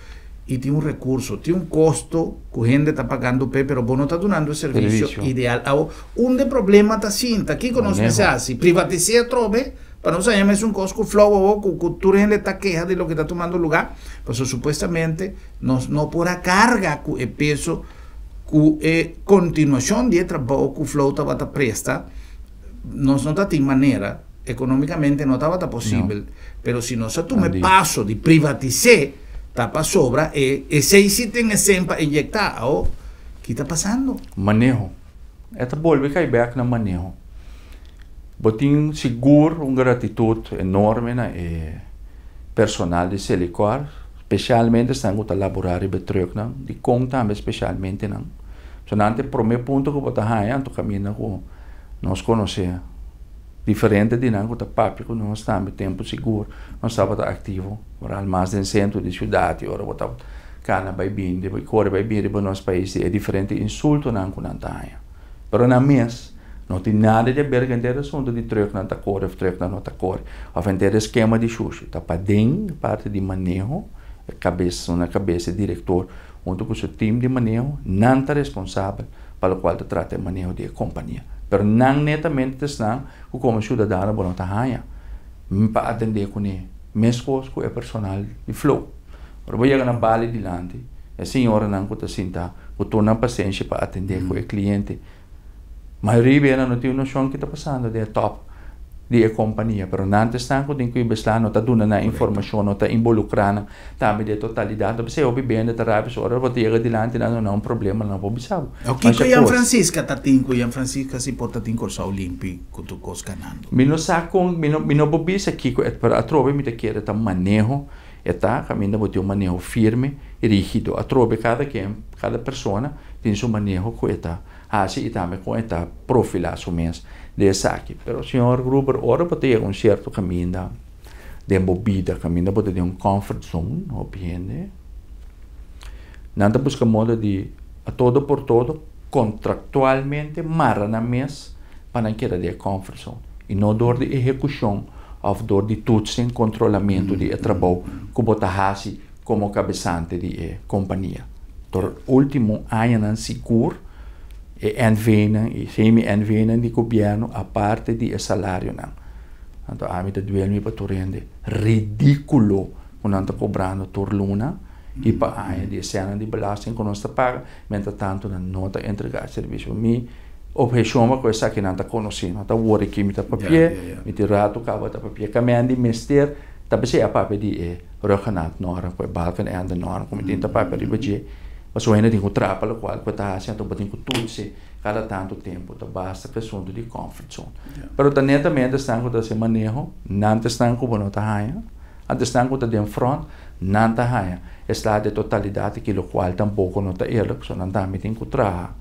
i tin un rekurso, tin un kosto ku hende ta pagando p'e, pero bo no ta dunando e servisio ideal. Awor, unda e problema ta sinta? Kiko nos mester hasi? Privatis'é atrobe? Pa nos haña mesun kos ku flou awor ku ku tur hende ta keha di loke ta tumando lugá, pasobra supuestamente nos no por a karga ku e peso ku e kontinuashon di e trabou ku flou tabata presta, nos no ta tin manera, ekonomikamente no tabata posibel, pero si nos a tuma e paso di privatis'é ta pasobra e esei si tin e sen pa inyekta, awor ki ta pasando? Maneho. E ta bolbe kai bek na maneho. Bo tin sigur un gratitut enorme na e personal di Selikor, spesialmente esnan ku ta laborá riba e trùknan, dikon tambe spesialmente nan? So nan ta e promé punto ku bo ta haña anto kaminda ku nos konosé diferente di nan ku ta papia ku nos tambe tempu sigur nos tabata aktivo, foral mas den sentro di siudat i ora bo ta kana bai bini i kore bai bini riba nos pais di e diferente insultonan ku nan ta haña. Pero nan mes no tin nada di aber ku henter asuntu di trùknan ta kore òf trùknan no ta kore òf henter e skema di shushi. Ta paden parti di maneho, e kabes, na kabes e direktor huntu ku su tim di maneho, nan ta responsabel pa lokual ta trata e maneho di e kompania. Pero nan netamente ta esnan ku komo siudadano bo no ta haña pa atendé kuné meskos ku e personal di Flow. Ora bo yega na bali dilanti, e señoranan ku ta sinta ku tur nan pasenshi pa atendé ku e kliente, mayoria bia nan no tin un noshon ke ta pasando den e tòp. di e kompania, pero nan ta esnan ku tin ku imbestá, no ta duna nan informashon, no ta involukrá nan tambe den e totalidat. P'esei hopi bende ta rabia so ora bo ta yega dilanti nan duna un problema nan no por bisa bo. Kiko Masha Jan kos. Francisca ta tin ku Jan Francisca si por ta tin Kòrsou limpi ku tur kos kanando? Mi no sa kon, mi no mi no por bisa kiko e pero atrobe mi ta kere ta maneho e ta kaminda bo tin un maneho firme i rigido. Atrobe kada ken, kada persona tin su maneho ku e ta hasi i tambe kon e ta profilá su mes den esaki. Pero señor Gruber, ora bo ta yega un sierto kaminda den bo bida, kaminda bo ta den un comfort zone, hopi hende, nan ta buska moda di a todo por todo kontraktualmente mara nan mes pa nan keda den e comfort zone i no dor di ehekushon òf dor di toetsing, kontrolamentu di e trabou ku bo ta hasi komo kabesante di e kompania. Dor último añanan sigur e NVnan i semi-NVnan di gobièrnu aparte di e salarionan. Anto ami ta duel mi pa tur hende ridíkulo ku nan ta kobrando tur luna i pa aña di e sènan di belasting ku nos ta paga, mientras tanto nan no ta entregá e servisio. Mi opheshon pa ku esaki nan ta konosí, no ta wòrdu ki mi ta papia, mi tin ratu kaba ta papia. Kaminda di mester ta p'esei a papia di e Ruggenaatsnorm ku e Balkenendenorm ku mi tin ta papia riba dje, pasobra hende tin ku trapa lokual ku e ta hasi anto bo tin ku tutsi kada tantu tempu, ta basta ku e asuntu di comfort zone. Pero ta netamente esnan ku ta hasi maneho, nan ta esnan ku bo no ta haña, anto esnan ku ta den front, nan ta haña esla de totalidat aki lokual tampoko no ta eerlijk, pasobra nan tambe tin ku traha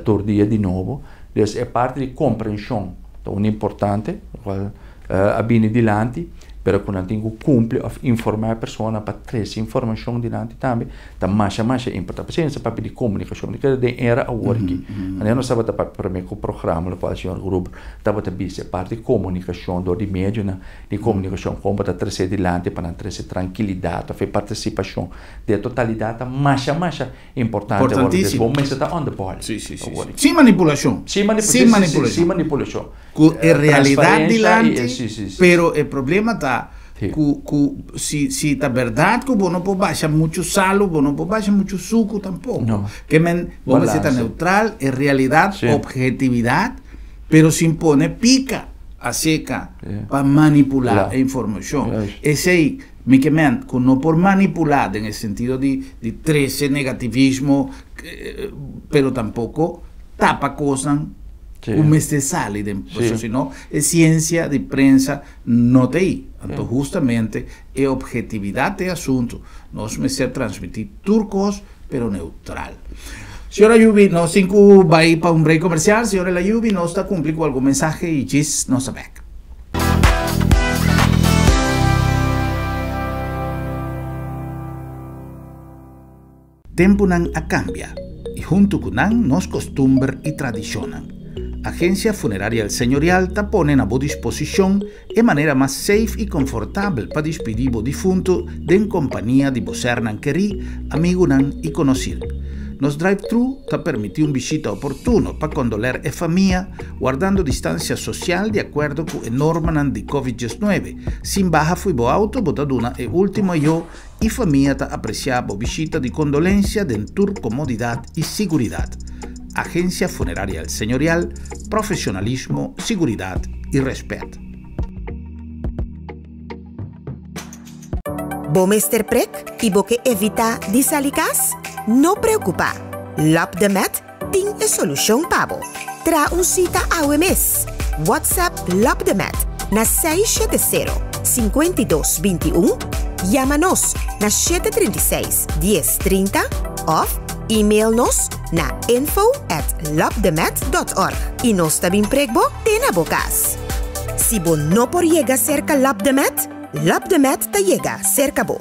tur dia di nobo. Dus e parti di komprenshon ta un importante, lokual a bini dilanti, pero ku nan tin ku kumpli òf informá e persona pa trese informashon dilanti tambe ta masha masha importante. P'esei nos ta papia di komunikashon, di keda den era awor aki. Manera nos tabata papia promé ku programa lokual señor Gruber tabata bisa e parti di komunikashon dor di medionan di komunikashon kon bo ta trese dilanti pa nan trese trankilidat òf e partisipashon di e totalidat ta masha masha importante awor. Importantísimo. Bo mester ta on the ball. Sí, sí, sí, Awor. sí. Sin manipulashon. Sin manipulashon. Sin manipulashon. Sin manipulashon. Ku e realidat Transparencia i dilanti, e sí, sí, sí. pero e problema ta Sí. ku ku si si ta bèrdat ku bo no por basha muchu salu, bo no por basha muchu suku tampoko. No. Ke men bo mester ta Balance. neutral, e realidat, Sí. objetividat, pero sin pone pika aserka Sí. pa manipulá La. e informashon. Juist. Esei mi ke men ku no por manipulá den e sentido di di trese negativismo, pero tampoko tapa kosnan ku mester sali den pasobra si no e siensia di prensa no ta ei. Anto hustamente e obhetividat ta e asuntu. Nos mester transmití tur kos pero neutral. Señor Ayubi, nos tin ku bai pa un break komersial. Señor El Ayubi, nos ta kumpli ku algun mensahe i djis nos ta bèk. Tempunan a kambia i huntu ku nan nos kostumber i tradishonnan. Agensia Funeraria El Señorial ta pone na bo disposishon e manera mas safe i konfortabel pa dispidí bo difuntu den kompania di bo sernan kerí, amigunan i konosir. Nos drive-thru ta permití un bishita oportuno pa kondoler e famia, wardando distansia sosial di akuerdo ku e normanan di Covid diesnuebe. Sin baha fui bo auto bo ta duna e ultimo ayó I famia ta apresiá bo bishita di kondolensia den tur komodidat i siguridat. Agensia Funeraria El Señorial, profesionalismo, siguridat i rèspèt. Bo mester prek i bo ke evitá di sali kas? No preokupá! Lap de Met tin e solushon pa bo. Traha un sita awe mes! WhatsApp Lap de Met na 670 52 21, yama nos na 736 10 30 òf email nos na info at lapdemet.org i nos ta bin prek bo te na bo kas. Si bo no por yega serka Lap de Met, Lap de Met ta yega serka bo.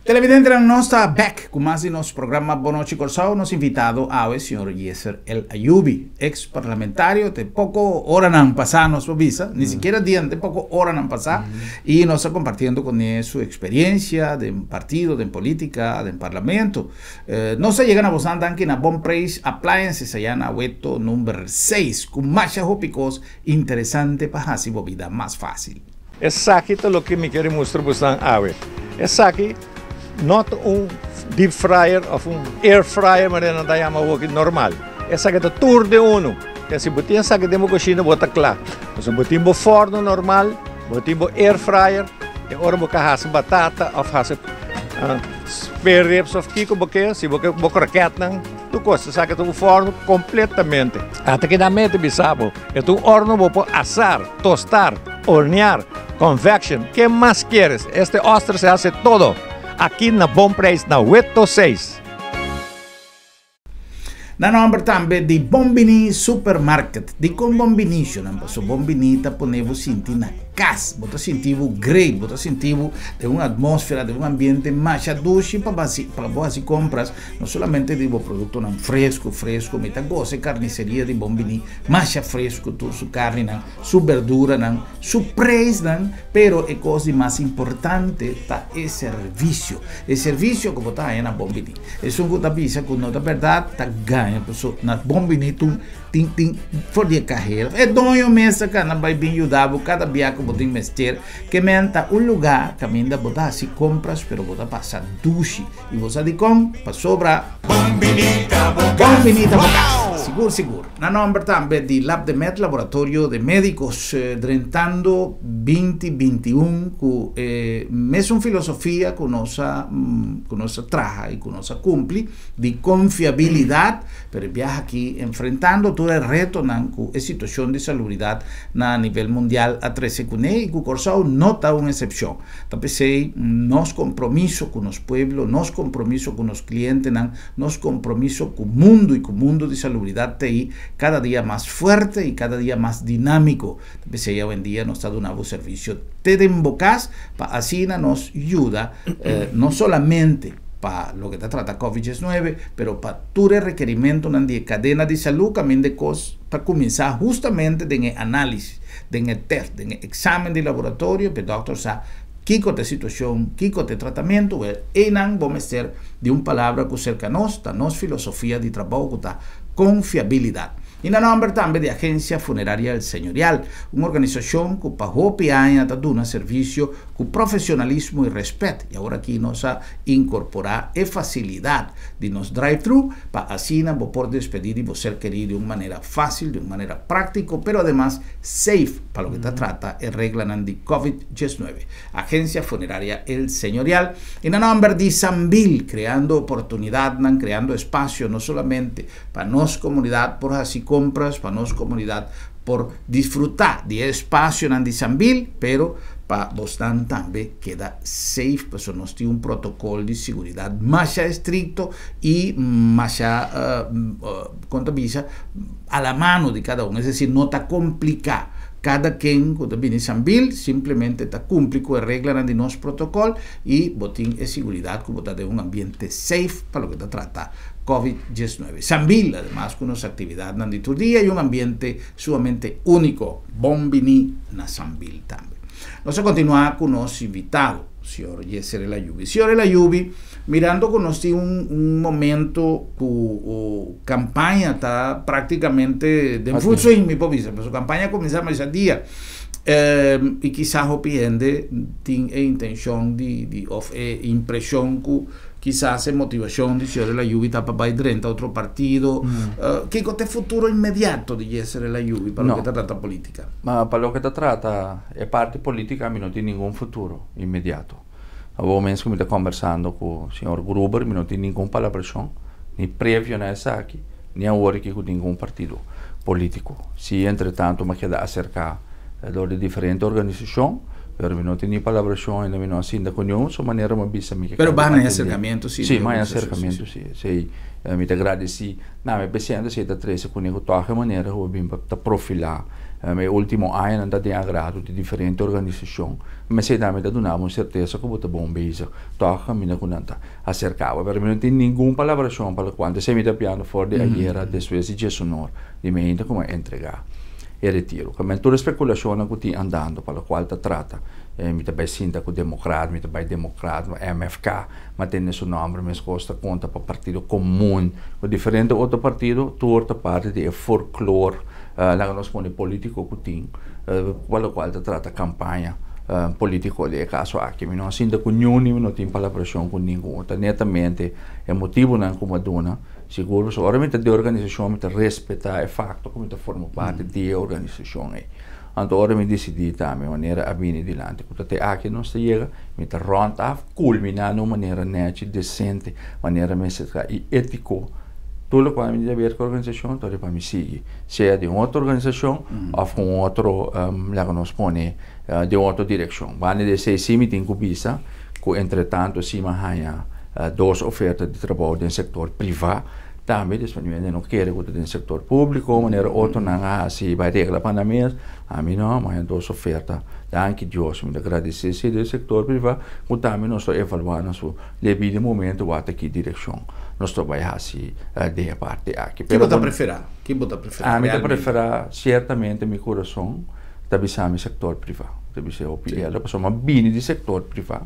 Televidentenan nos ta bek ku mas di nos programa Bon Nochi Kòrsou. Nos invitado awe señor Yeser El Ayoubi, ex parlamentario te poko oranan pasá nos por bisa, ni sikiera dianan, te poko oranan pasá i nos ta kompartiendo kuné su eksperiencia den partido, den politika, den parlamento. Nos a yega na bosnan danki na Bon Preis Appliances aya na Weto number seis ku masha hopi kos interesante pa hasi bo bida mas fásil. Esaki ta loke mi kere mustra bosnan awe. Esaki no ta un deep fryer òf un air fryer manera nan ta yama awoki normal. Esaki ta tur den unu. Ke si bo tin esaki den bo kushina bo ta kla. Pasobra bo tin bo fòrnu normal, bo tin bo air fryer e ora bo ka hasi batata òf hasi spare ribs òf kiko bo ke, si bo ke bo krokètnan, tur kos. Esaki ta un fòrnu kompletamente. Ata keda mete bisa bo, e ta un òrnu bo por asar, tostar, hornear, convection, ke mas kieres? Este oster se hace todo aki na Bon Prijs na Weto seis. Na nomber tambe di Bon Bini Supermarket. Dikon Bon Bini shonnan? Paso Bon Bini ta pone bo sinti na kas. Bo ta sinti bo great, bo ta sinti bo den un atmosfera, den un ambiente masha dushi pa pa bo hasi kompras, no solamente di bo produktonan fresku fresku. Mi ta gosa e karniseria di Bon Bini, masha fresku tur su karninan, su berduranan, su preisnan, pero e kos di mas importante ta e servisio. E servisio ku bo ta haña na Bon Bini. Esun ku ta bisa ku no ta bèrdat ta gaña paso na Bon Bini tin tin tin for di e kahero e doño mes ta kana bai bin yuda bo kada bia ku bo tin mester ke men ta un lugá kaminda bo ta hasi kompras pero bo ta pasa dushi i bo sa dikon pasobra Bon Bini ta bo Bon kas Bini ta bo kas sigur sigur. Na nòmber tambe di Labdemed Laboratorio de Médicos drentando binti 21 ku e mesun filosofia ku nos a ku nos a traha i ku nos a kumpli di konfiabilidat, pero e biaha aki enfrentando tur e retonan ku e situashon di salubridat na nivel mundial a trese kuné i ku Kòrsou no ta un esepshon. Ta p'esei nos kompromiso ku nos pueblo, nos kompromiso ku nos klientenan, nos kompromiso ku mundu i ku mundu di salubridat ta ei kada dia mas fuerte i kada dia mas dinámiko. Ta p'esei awendia nos ta duna bo servisio te den bo kas pa asina nos yuda no solamente pa loke ta trata Covid 19, pero pa tur e rekerimentunan di e kadena di salú kaminda e kos ta kuminsá hustamente den e análisis, den e tèst, den e eksamen di laboratorio pa e dòkter sa kiko ta e situashon, kiko ta e tratamentu. Wèl, einan bo mester di un palabra ku serka nos ta nos filosofia di trabou ku ta konfiabilidat. I na nòmber tambe di Agensia Funeraria El Señorial, un organisashon ku pa hopi aña ta duna servisio ku profesionalismo i rèspèt, i awor aki nos a inkorporá e fasilidat di nos drive-thru pa asina bo por despedí di bo ser kerí di un manera fásil, di un manera práktiko, pero ademas safe pa loke ta trata e reglanan di Covid 19. Agensia Funeraria El Señorial i na nòmber di Sambil, kreando oportunidatnan, kreando espasio no solamente pa nos komunidat por hasi kompras, pa nos komunidat por disfrutá di e espasionan di Sambil, pero pa bosnan tambe keda safe, pasobra nos tin un protokol di siguridat masha estrikto i masha, kon ta bisa, a la mano di kada un, es desir, no ta kompliká. Kada ken ku ta bini Sambil simplemente ta kumpli ku e reglanan di nos protokol i bo tin e siguridat ku bo ta den un ambiente safe pa loke ta trata Covid 19. Sambil, ademas ku nos aktividatnan di tur dia i un ambiente sumamente úniko. Bon biní na Sambil tambe. Nos a kontinuá ku nos invitado, señor Yeser El Ayubi. Señor El Ayubi, mirando ku nos tin un un momento ku kampaña ta práktikamente den full swing, mi por bisa, pasobra kampaña a kuminsá masha dia i kisas hopi hende tin e intenshon di di òf e impreshon ku Kisas e motivashon di señor El Ayubi ta pa bai drenta otro partido. Kiko ta e futuro inmediato di Yeser El Ayubi pa loke ta trata politica? Ma pa loke ta trata e parti politica mi no tin ningun futuro inmediato. Awor mes ku mi ta kombersando ku señor Gruber mi no tin ningun palabrashon ni previo na esaki ni awor aki ku ningun partido politico. Si entretanto mi a keda aserka dor di diferente organisashon, pero mi no tin ni palabrashon ainda mi no a sinta ku niun, so manera mi a bisa mi ke Pero ban e aserkamentu si. Si, ban e aserkamentu si. Si, mi ta gradesí na mi presidente si e ta trese kuné ku tòg e manera ku bo bin pa ta profilá. E último añanan ta den agrado di diferente organisashon. Mester tambe ta duna bo un sertesa ku bo ta bon bezig tòg kaminda ku nan ta aserká bo. Pero mi no tin ningun palabrashon pa lokual esei mi ta piando for di ayera despues di djesonor di mi hende ku mi a entregá e retiro. Kamen tur e spekulashonnan ku tin andando pa lokual ta trata mi ta bai sinta ku demokrat, mi ta bai demokrat, MFK, mi a tende su nòmber meskos ta konta pa Partido Komun ku diferente otro partido, tur ta parti di e folklor laga nos pone polítiko ku tin pa lokual ta trata kampaña. Polítiko den e kaso aki. Mi no a sinta ku niun ni mi no tin palabrashon ku ningun. Ta netamente e motibunan ku mi a duna. Sigur pasobra ora mi ta den organisashon mi ta respetá e fakto ku mi ta forma parti di e organisashon ei. Anto ora mi disidí tambe manera a bini dilanti ku ta te aki nos ta yega, mi ta rònt af, kulminá na un manera nèchi, desente, manera mester ta i étiko. Tur lokual mi tin haber ku organisashon ta riba mi sigui, sea den otro organisashon òf ku un otro, laga nos pone, den otro direkshon. Banda di esei sí mi tin ku bisa ku entretanto sí mi a haña dos oferta di trabou den sektor privá tambe. Despues mi hende no kere ku ta den sektor públiko manera otronan a hasi bai regla pa nan mes. Ami no, mi a haña dos oferta. Danki Dios, mi ta gradisé sí den sektor privá ku tambe nos ta evaluá na su debido momento wak ta ki direkshon nos ta bai hasi den e parti aki. Ki bo ta preferá? Ki bo ta preferá Ami ta preferá siertamente mi kurason. Ta bisa mi sector priva. Ta bisa hopi elder pasobra mi a bini di sector priva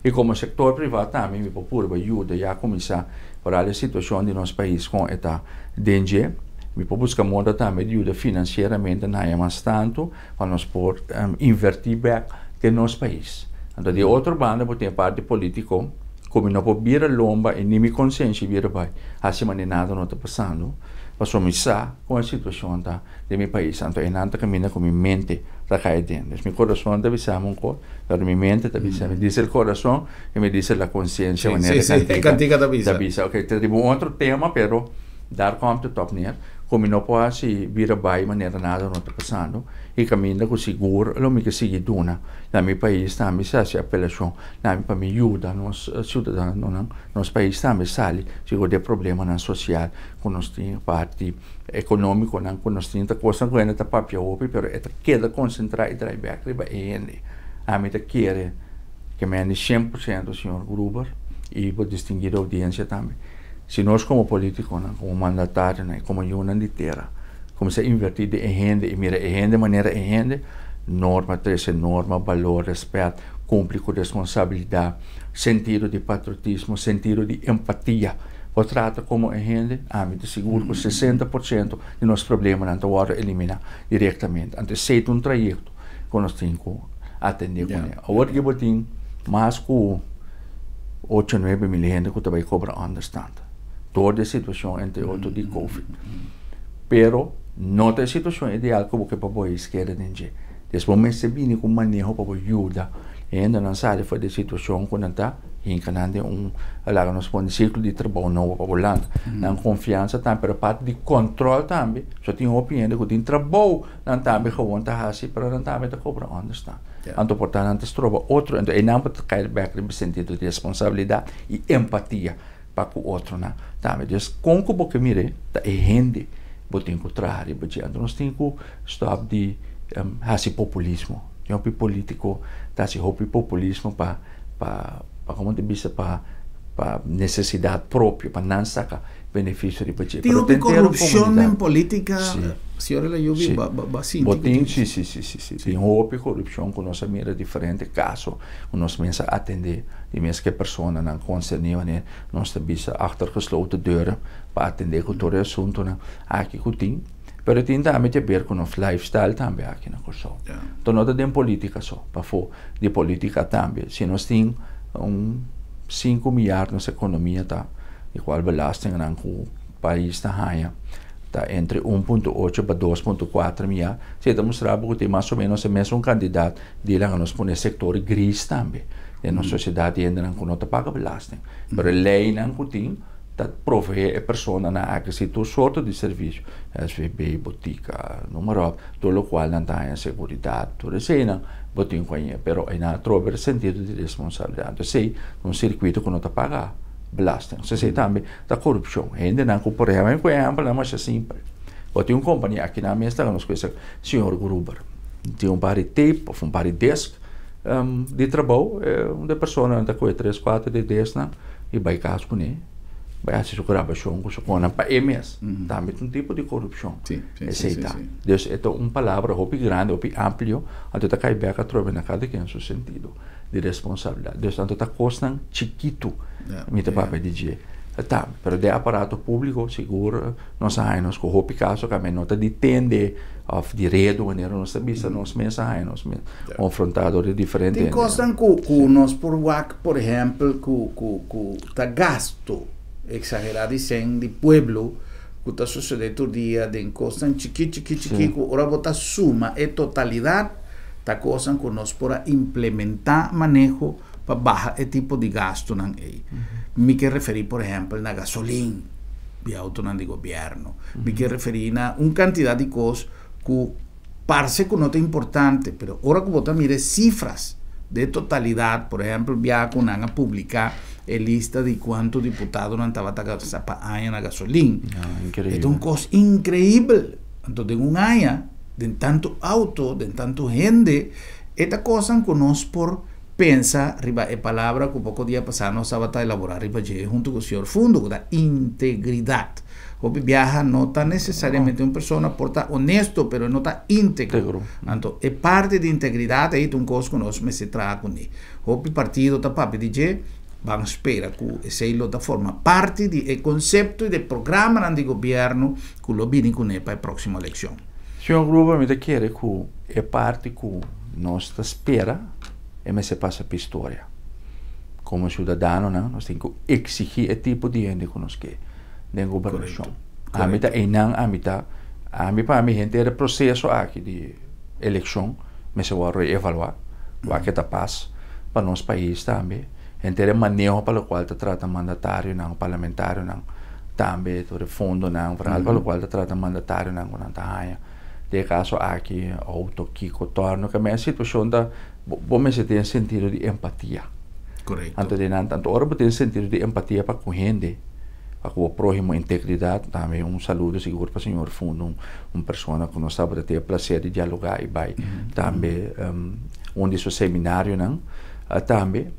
y como sector priva tambe mi por purba yuda ya cuminsa oral e situacion di nos pais con e ta den dje mi por busca moda tambe di yuda financieramente na haya mas tanto pa nos por inverti bek den nos pais. Anto di otro banda bo tin e parti politico cu mi no por bira lomba y ni mi consenshi bira bay haci manera nada no ta pasando pasobra mi sa con e situacion ta. Den mi pais. Anto einan ta caminda cu mi mente ta cay den. Dus mi corazon ta bisami un cos, pero mi mente ta bisa. Mi dice el corazon y mi dice la conciencia manera e cantica ta bisa. Ta bisa. Ok, ta riba un otro tema, pero daar komt het op neer, cu mi no por haci bira bay manera nada no ta pasando y caminda cu sigur lo mi ke sigui duna na mi pais tambe si haci apelacion na mi pa mi yuda nos ciudadanonan, nos pais tambe sali sigur di e problemanan social cu nos tin parti. Economiconan cu nos tin ta cosnan cu hende ta papia hopi pero e ta keda concentra y draai bek riba e hende. Ami ta kere ke mi hende 100% señor Gruber y bo distinguido audiencia tambe. Si nos como politiconan, como mandatarionan y como yunan di tera cuminsa inverti den e hende y mira e hende manera e hende, norma trece norma, balor, respet, cumpli cu responsabilidad, sentido di patriotismo, sentido di empatia. Bo trata komo e hende, ami ta sigur ku 60% di nos problemanan ta wòrdu eliminá direktamente. Anto esei ta un trayekto ku nos tin ku atendé kuné. Awor ki bo tin mas ku ocho nuebe mil hende ku ta bai kobra ònderstant dor di e situashon entre otro di covid. Pero no ta e situashon ideal ku bo ke pa bo e iskeda den dje. Des bo mester bini ku maneho pa bo yuda e hendenan sali for di e situashon ku nan ta hinka nan den un, laga nos pone, sirkulo di trabou nobo pa bo lanta. Nan konfiansa tambe, pero parti di kòntròl tambe, so tin hopi hende ku tin trabou, nan tambe gewon ta hasi, pero nan tambe ta kobra ònderstan. Anto por ta nan ta stroba otro, anto einan bo ta kai bèk riba e sentido di responsabilidat i empatia pa ku otronan tambe. Dus kon ku bo ke mir'é ta e hende bo tin ku traha riba dje. Anto nos tin ku stòp di hasi populismo. Tin hopi polítiko ta hasi hopi populismo pa pa pa komo ta bisa pa pa nesesidat propio, pa nan saka benefisio riba dje. Tin Pero hopi den entero korupshon den komunidat. polítika, Sí. señor Elayobi, Sí. ba ba ba sinti Bo ku tin, tin? sí, sí, sí, sí, sí. Tin hopi korupshon ku nos a mira diferente kaso ku nos mes a atendé di mes ku e personanan konserní wanneer nos ta bisa achter gesloten deuren pa atendé ku tur e asuntunan aki ku tin. Pero tin tambe te ber ku nos lifestyle tambe aki na Kòrsou. Anto no ta den polítika so, pafó di polítika tambe. Si nos tin un sinku miar nos ekonomia ta, di kual belastingnan ku pais ta haña ta entre 1.8 pa 2.4 miar, si e ta mustra bo ku tin mas o menos e mesun kantidat di laga nos pone sektor gris tambe den nos sosiedat di hendenan ku no ta paga belasting. Pero e leinan ku tin ta proveé e personanan aki si tur sorto di servisio, SVB, botika, noem maar op, tur lokual nan ta haña seguridat, tur eseinan bo tin ku hañ'é, pero einan atrobe e sentido di responsabilidat. Anto esei ta un sirkuito ku no ta paga belasting. Entonces esei tambe ta korupshon. Hendenan ku por ehèmpel, ku ehèmpelnan masha simpel, bo tin un kompania aki nan mes ta nos ku e señor Gruber, tin un par di tape òf un par di disk di trabou, un di e personanan ta kohe tres kuater di e disknan i bai kas kuné, bai hasi su grabashon ku su konan pa e mes. Tambe ta un tipo di korupshon. Esei ta. Dus e ta un palabra hopi grandi, hopi amplio, anto ta kai bek atrobe na kada ken su sentido di responsabilidat. Dus anto ta kosnan chikitu mi ta papia di dje. Tambe, pero den aparato públiko sigur nos a haña nos ku hopi kaso ku no ta di tende òf di redu manera nos ta bisa, nos mes a haña nos mes konfrontá dor di diferente Tin hende. Kosnan ku nos por wak, por ehèmpel, ku ta gasto eksagerá di sèn di pueblo ku ta sosodé tur dia den kosnan chikí chikí chikí ku ora bo ta suma e totalidat ta kosnan ku nos por a implementá maneho pa baha e tipo di gastonan ei. Mi ke referí por ehèmpel na gasolin di outonan di gobièrnu. Mi ke referí na un kantidat di kos ku parse ku no ta importante, pero ora ku bo ta mira e sifras de totalidat, por ehèmpel bia ku nan a publiká e lista di kuantu diputadonan tabata gasta pa aña na gasolin, e ta un kos inkreibel. Anto den un aña, den tantu outo, den tantu hende, e ta kosnan ku nos por pensa riba e palabra ku poko dia pasá nos tabata elaborá riba dje huntu ku señor Fundo, ku ta integridat. Hopi biaha no ta nesesariamente un persona por ta honesto, pero e no ta íntegro. Anto e parti di integridat ei ta un kos ku nos mester traha kuné. Hopi partido ta papia di dje, ban spera ku esei lo ta forma parti di e konsepto i di e programanan di gobièrnu ku lo bini kuné pa e próksimo elekshon. Señor Gruber, mi ta kere ku e parti ku nos ta spera e mester pasa pa historia. Komo siudadanonan nos tin ku eksigí e tipo di hende ku nos ke den gobernashon. Ami ta einan, ami ta, ami pa mi henter e proseso aki di elekshon mester wòrdu evaluá, wak ke ta pas pa nos pais tambe, henter e maneho pa lokual ta trata mandatarionan, parlamentarionan tambe, tur e fondonan, vooral pa lokual ta trata mandatarionan ku nan ta haña. Den e kaso aki, outo, kiko, tòrno, ke men e situashon ta, bo mester tin e sentido di empatia. Anto di nan, tantu ora bo tin e sentido di empatia pa ku hende, pa ku bo próhimo, integridat, tambe un saludo sigur pa señor Fundo, un persona ku nos tabata tin e plaser di dialogá i bai tambe un di su seminarionan. Tambe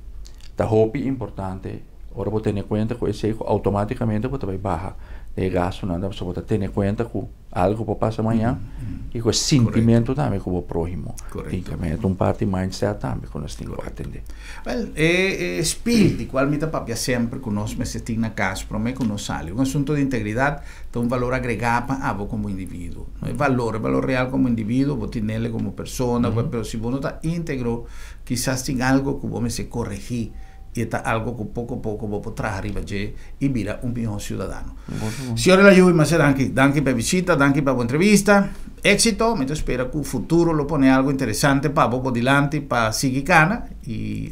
ta hopi importante ora bo tene kuenta ku esei ku outomátikamente bo ta bai baha e gastunan, pasobra bo ta tene kuenta ku Algo por pasa mañan y cu e sintimento tambe cu bo prohimo tin que mete un parti mindset tambe cu nos tin cu atende. Wel, e spiel di cual mi ta papia semper cu nos mester tin na cas prome cu nos sali. Un asunto di integridad ta un valor agrega pa abo como individuo. No e valor, e valor real como individuo, bo tinele como persona, pero si bo no ta integro, kisas tin algo cu bo mester coregi. I e ta algo ku poko poko bo por traha riba dje i bira un mihó siudadano. Señor Elayubi, masha danki. Danki pa e bishita, danki pa bo entrevista. Éksito, mi ta spera ku futuro lo pone algo interesante pa bo bo dilanti pa sigui kana i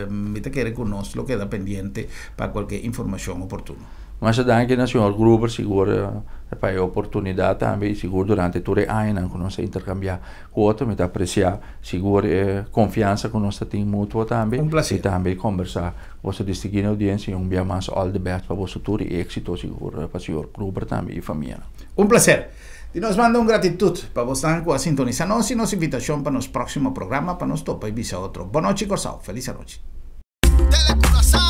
mi ta kere ku nos lo keda pendiente pa kualke informashon oportuno. Masha danki na señor Gruber sigur pa e oportunidat tambe i sigur durante tur e añanan ku nos a interkambiá Ku otro mi ta apresia sigur e konfiansa ku nos ta tin mutuo tambe. Un placer. I tambe kombersá ku boso distinguido oudiensia i un bia mas all the best pa boso tur i éksito sigur pa señor Gruber tambe i famianan. Un placer. Di nos banda un gratitut pa bosnan ku a sintonisa nos i nos invitashon pa nos próksimo programa pa nos topa i bisa otro. Bonochi Kòrsou. Felis anochi. Tele Curaçao.